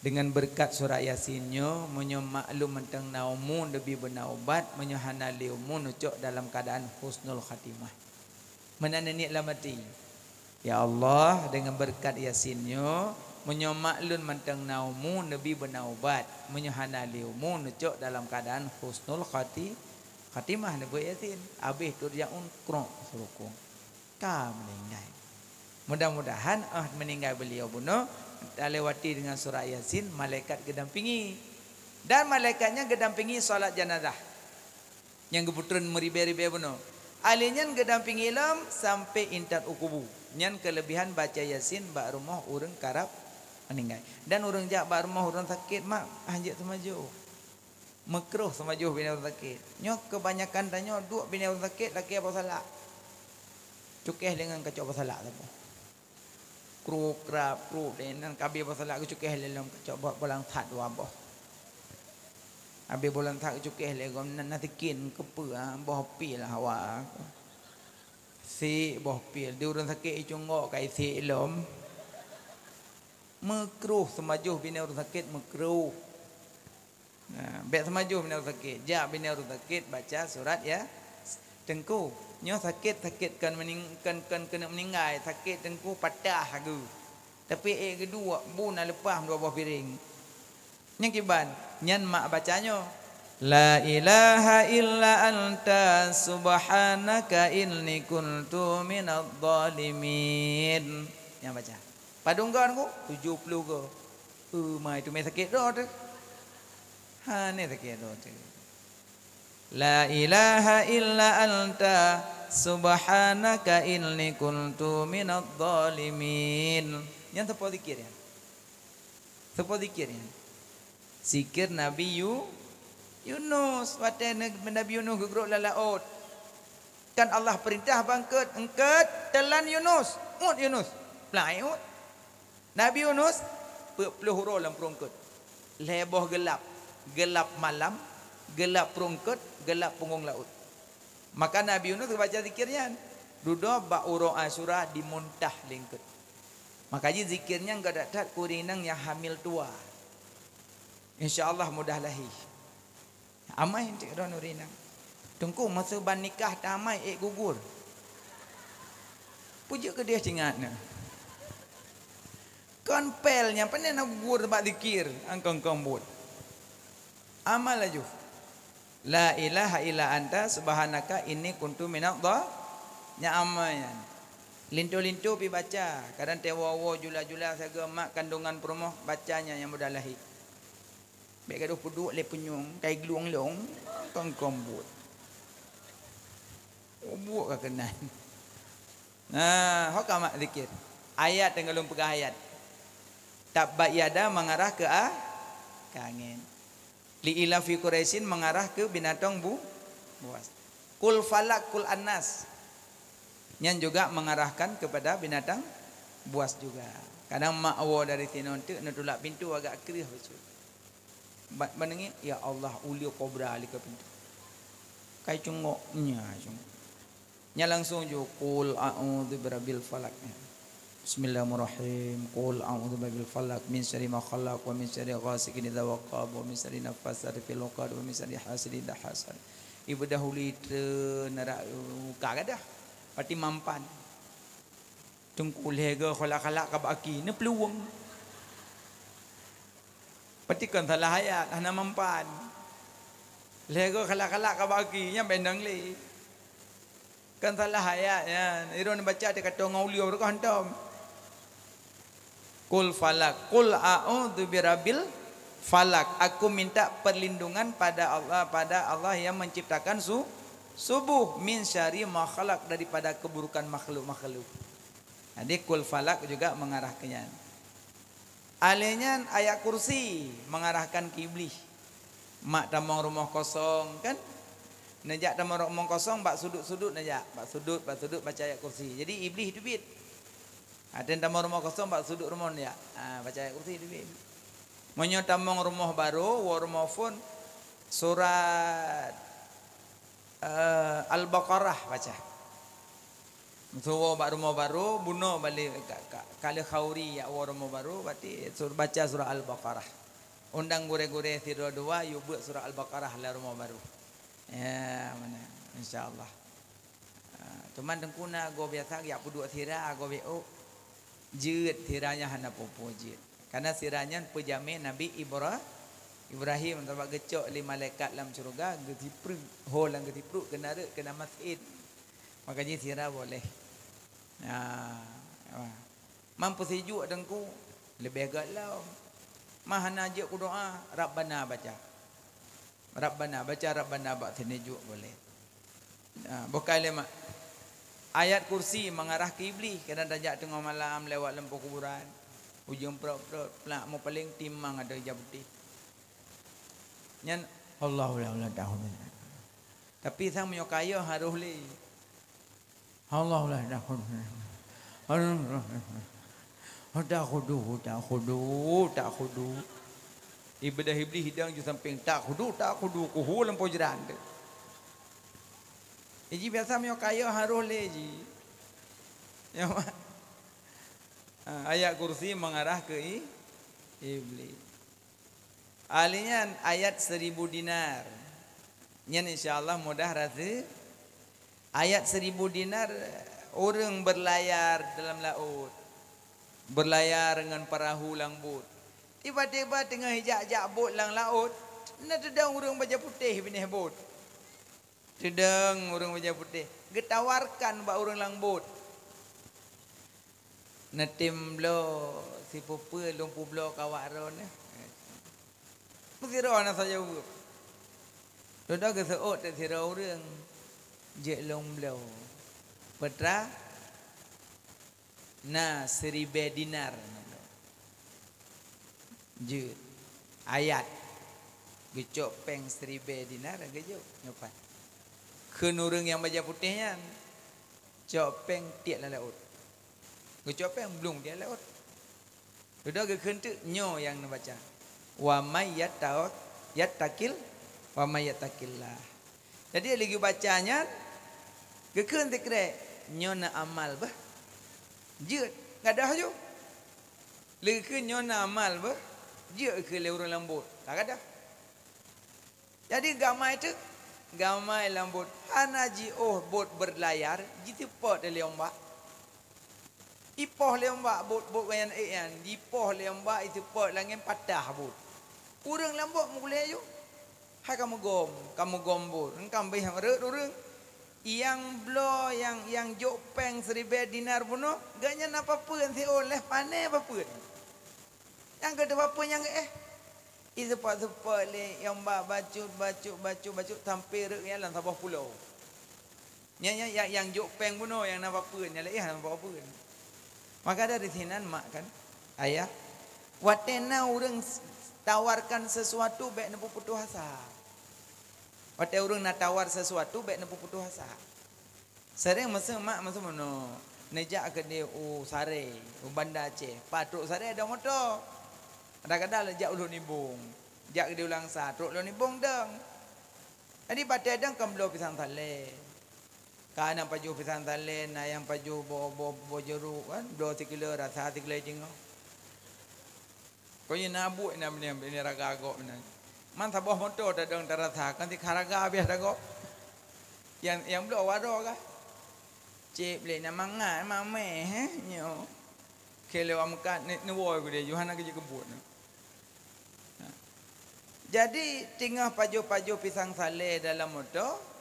deungon beureukat surat Yasin nyoe, meunyoe mak lôn mantong na umu, neubi beuna ubat, meunyoe hana lé umu, neucok dalam keuadaan husnul khatimah. Meunan neuniet lam até. Ya Allah, deungon beureukat Yasin nyoe, meunyoe mak lôn mantong na umu, neubi beuna ubat. Meunyoe hana lé umu, neucok dalam keuadaan husnul khati-, khatimah, neubeuet Yasin. Abéh turja'un, krok, seurukong. Ka meuninggai. Mudah-mudahan, ah, meuninggai beuliau bunoe, talewati deungon surat Yasin, malaikat geudampingi. Dan malaikat nyan geudampingi salat janazah. Nyang geupeutreun meuribée-ribée bunoe. Ahli nyan geudampingi lom sampoe intat u kubu. Nyan keuleubihan baca Yasin bak rumoh ureuëng karab meuninggai. Dan ureuëng jak bak rumoh ureuëng sakét mak, hanjeuet seumajoh. Meukruh seumajoh binéh ureuëng sakét. Nyoe keubanyakan tanyoe duek binéh ureuëng sakét lakée boh salak. Cukéh lé ngon kacok boh salak saboh. Kruk, krap, kruk, deh, nan ka abéh boh salak geucukéh lé lom kacok boh, boh langsat dua boh. Abéh boh langsat geucukéh lé gom nan, na sikin keupeue, ah, boh pil hawa. Sik boh pil, di ureuëng sakét icunggok ka isik lom. Meukruh seumajoh binéh ureuëng sakét meukruh. Nah, bék seumajoh binéh ureuëng sakét. Jak binéh ureuëng sakét baca surat ya, Teungku. Nyoe sakét, sakét kon meuning-, kon, kon keuneuk meuninggai, sakét Teungku patah lagée. Tapi ék geuduek, bu na leupah dua boh piring. Nyang kiban, nyan mak baca nyoe, "La ilaha illa anta subhanaka inni kuntu minadh dhalimin." Nyang baca. Padum go Teungku? Tujoh ploh go. Eh, mai teumé sakét droe teuh. Hana sakét droe teuh. "La ilaha illa anta subhanaka inni kuntu minadh dhalimin." Nyan sapeue zikir nyan? Sapeue zikir nyan? Zikir Nabi Yu-, Yunus. Watée Nabi Yunus geugrok lam laôt. Kan Allah peurintah bak eungkôt, "Eungkôt, teulan Yunus. Uet Yunus." Plai uet. Nabi Yunus peuet ploh uroe lam prueng eungkôt. Lhée boh geulap, geulap malam, geulap prueng eungkôt, geulap punggong laôt. Maka Nabi Yunus geubaca zikir nyan. Dudoe bak uroe Asyura dimuntah lé eungkôt. Maka jih zikir nyan geudak that keu ureuëng inong nyang hamil tuha. Insya Allah mudah lahé. Amai cit droe ureuëng inong. Teungku, masa ban nikah tamai ék gugur. Peue jeuet keudeh cingat na. Kon pél nyan, pane na gugur bak zikir, angkong-kong buet. Amai laju. "La ilaha illa anta subhanaka inni kuntu minadh dha-," nyan amai nyan. Linto-linto pi baca, kadang teuwoe-woe jula-jula sagoe mak kandungan peurumoh baca nyan nyang mudah lahé. Bék gadoh peuduek lé punyueng, kai glong-glong, kong-kong buet. Buet ka keunan. Nah, ho ka mak zikir. Ayat nyang lôn peugah ayat. Tabbat yada mengarah ke a-, ke angén. Li ilafi Quraisyin mengarah ke binatang bu-, buas. Qul falak, qul annas. Nyan juga mengarahkan kepada binatang buas juga. Kadang mak woe dari sinoe teuk neutulak pintoe agak kreueh bacut. Ba-, ban neungiek, "Ya Allah, uleue kobra likot pintoe." Kai cungok, nya cungok. Nya langsung ju, "Qul a'udzu birabbil falaq." Bismillahirrahmanirrahim. "Qul a'udzu birabbil falaq, min syarri ma khalaq, wa min syarri ghasiqin idza waqab, wa min syarri nafasati fil uqad, wa min syarri hasidin idza hasad." Ibeudahulu treun nara, uh, ka gadah. Pati mampan. Teungku lhée goe khalak-khalak ka bak aki, neupeuluweueng. Pati kon salah ayat, hana mampan. Lhée goe khalak-khalak ka bak aki, nyan bendang lé. Kon salah ayat nyan. Iron baca teuka tonga ulieu reuka hantom. Qul falak, qul a'udzu birabbil falak. Aku minta perlindungan pada Allah, pada Allah yang menciptakan su-, subuh, min syarri ma khalaq, daripada keburukan makhluk-makhluk. Jadi qul falak juga mengarah ke nyan. Alé nyan ayat kursi mengarahkan ke iblih. Mak tamong rumoh kosong kan? Neujak tamong rumoh kosong bak sudut-sudut neujak, bak sudut, bak sudut baca ayat kursi. Jadi iblih teubiet. Aten tamong rumoh kosong bak sudut rumoh neujak. Ha, baca ayat kursi teubiet. Meunyoe tamong rumoh barô, woe rumoh phon surat eh, Al-Baqarah baca. Meusuwoe bak rumoh barô, bunoe balik ka, ka, ka lheueh khauri jak woe rumoh barô, berarti sur-, baca surah Al-Baqarah. Undang gurée-gurée sidroe dua, yue beuet surah Al-Baqarah lam rumoh barô. Ya, mana? Insya Allah. Ha, cuman teungku na goe biasa jak peuduek sira, goe B O. Jeuet, sira nyan hana peue-peue jeuet. Karena sira nyan peujamé Nabi Ibra-, Ibrahim, sabab geucok lé malaikat lam syeuruga, geusipreuk, ho lam geusipreuk, keunan rhot, keunan masin. Maka jih sira boleh. Nah, wah. Man peusijuek teungku, leubeh gét lom. Man hana jeuet keu doa, Rabbana baca. Rabbana, baca Rabbana bak sijuek boleh. Nah, bukai lé mak. Ayat Kursi mengarah ke Iblis, kadang tajak teungoh malam lewat lam kuburan. Ujong prot-prot, plak, meupaleng timang ateueh ija putéh. Nyan, Allahu la ilaha illa huwa. Tapi sang meunyoe kayée harôh lé. Allahu la ilaha illa huwa. Takhudu, takhudu, takhudu. Ibadah Iblis hidang ju sampéng, takhudu, takhudu, kuhu lam pojran tu. Iji biasa meunyoe kayée harôh lé ji. Ya, Mak. Ha, ayat Kursi mengarah ke i-, Iblis. Ahli nyan ayat seribu dinar. Nyan insya Allah mudah rasa. Ayat seribu dinar, ureuëng berlayar dalam laôt. Berlayar ngon perahu lam bot. Tiba-tiba teungoh ijak-jak bot lam laôt, na teudong ureuëng bajée putéh binéh bot. Teudong ureuëng bajée putéh, geutawarkan bak ureuëng lam bot. Neutem bloe sipeue-peue lôn peubloe keu awak droeneuh. Meusidroe na saja jaweueb. Dudoe geuseuôt teuk sidroe ureuëng jeuet lôn bloe. Peue teuma? Na siribée dinar. Jeuet. Ayat. Geucok péng siribée dinar geujok. Nyoe pat. Kheun ureuëng nyang bajée putéh nyan. Cok péng tiek lam laôt. Geucok péng blong tiek lam laôt. Dudoe geukheun teuk nyoe nyang neubaca. Wa may yattaq-, yattaqil, wa may yattaqillah. Jadi lagée baca nyan, geukheun sikrek, nyoe na amal beuh. Jeuet, gadôh ju. Lagée kheun nyoe na amal beuh. Jeuet keu lé ureuëng lam bot. Ka gadôh. Jadi gamai teuk, gamai lam bot hana jiôh bot berlayar, jiteupot lé ombak. Ipoh lé ombak bot, bot nyan ék nyan, jipoh lé ombak, jiteupot langét patah bot. Ureuëng lam bot meugulée ju, hai ka meugom, ka meugom bot, engkam béh rhot ureuëng. Nyang bloe, nyang, nyang jok péng siribée dinar bunoe, gobnyan na papeuen siôn lheueh pané papeuen. Nyang keudua peue nyang eh? Iseupat-seupat lé nyang ba-, bacut, bacut, bacut, bacut sampoe rot nyan lam saboh pulo. Nyan, nyan, nyang, nyang jok péng bunoe nyang na papeuen, nyang laén hana papeuen. Maka dari sinan mak kan, ayah, watée na ureuëng s-, tawarkan sesuatu bék neupeuputoh asa. Watée ureuëng na tawar sesuatu bék neupeuputoh asa. Sering masa mak masa meunoe, neujak keudeh u Saré, u Banda Aceh. Pat trok Saré ada moto. Kadang-kadang jak u Lhok Nibong, jak keudeh u Langsa, trok Lhok Nibong dong. Jadi patéh dong kan bloe pisang salé. Ka nyang pajoh pisang salé, na nyang pajoh boh, boh, boh jeruk kan, bloe sikilo rasa sikilo teungoh. Kon nyan na buet na binéh, binéh raga gob meunan. Man saboh moto tadong tarasa, kan sikha raga biasa gob. Nyang, nyang bloe waroe kah? Cék blé na mangat, mamé, heh, nyoe. Keu lewat meukat, ni, ni woe geude, Yohana geujak keubuet na. Ha. Jadi, teungoh pajoh-pajoh pisang salé dalam moto,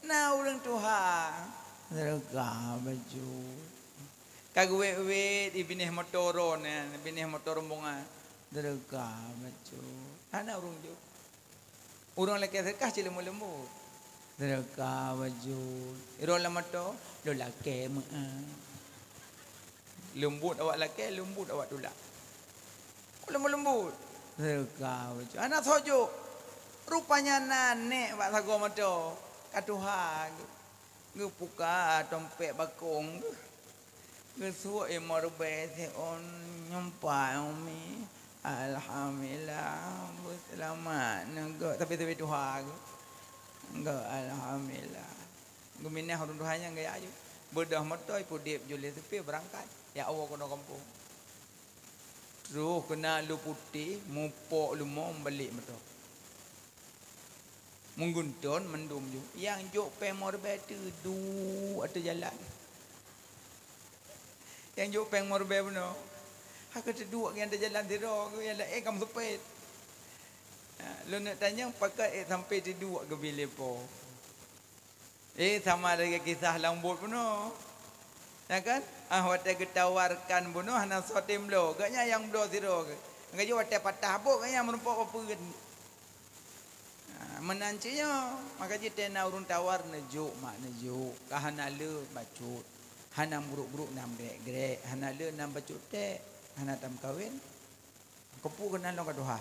na ureuëng tuha. Seudeukah bacut. Ka geuwét-wét, i binéh moto droeneuh, binéh moto rombongan. Seudeukah bacut. Hana ureuëng jok. Ureuëng lakée seudeukah cit leumbot-leumbot. Seudeukah bacut. Droe lam moto, lôn lakée meu'ah. Leumbot awak lakée, leumbot awak tulak. Leumbot-leumbot. Seudeukah bacut. Hana soe jok. Rupanya na nék bak sagoe moto. Ka tuha. Geupuka tompék bakong geuh. Geusuek imoe ribée siôn nyumpah umi. Alhamdulillah, beuseulamat neugok. Tapi-tapi tuha geuh. Geuh alhamdulillah. Geuminah ureuëng tuha nyan gaya aju. Beudôh moto ipeudieb ju lé supie beurangkat. Ya Allah keunoe gampông. Troh keunan lôn putéh, mupok leumo meubalek moto. Meugeunton mandum ju. Nyang jok péng moto ribée teuduek ateueh jalan. Nyang jok péng meuribèe bunoe. Hana teuduek nyang di jalan sidroe, nyang laén ka meusupet. Ha, lôn neuk tanyong, pakon ék sampai teuduek geubi lé Po? Eh, sama lagèe kisah lam buet bunoe. Ya kan? Ah, watèe geutawarkan bunoe hana soe tem bloe. Gobnyan nyang bloe sidroe. Nyang ka jeuet watèe patah bot, gobnyan meurumpok papeuen. Ha, meunan cit nyoe. Maka jih watèe na ureueng tawar neujok, mak, neujok. Ka hana le bacut. Hana meugrok-grok, na meugrek-grek. Hana le na bacut tèk. Hana tameukawen. Keupeue keunan lôn ka tuha?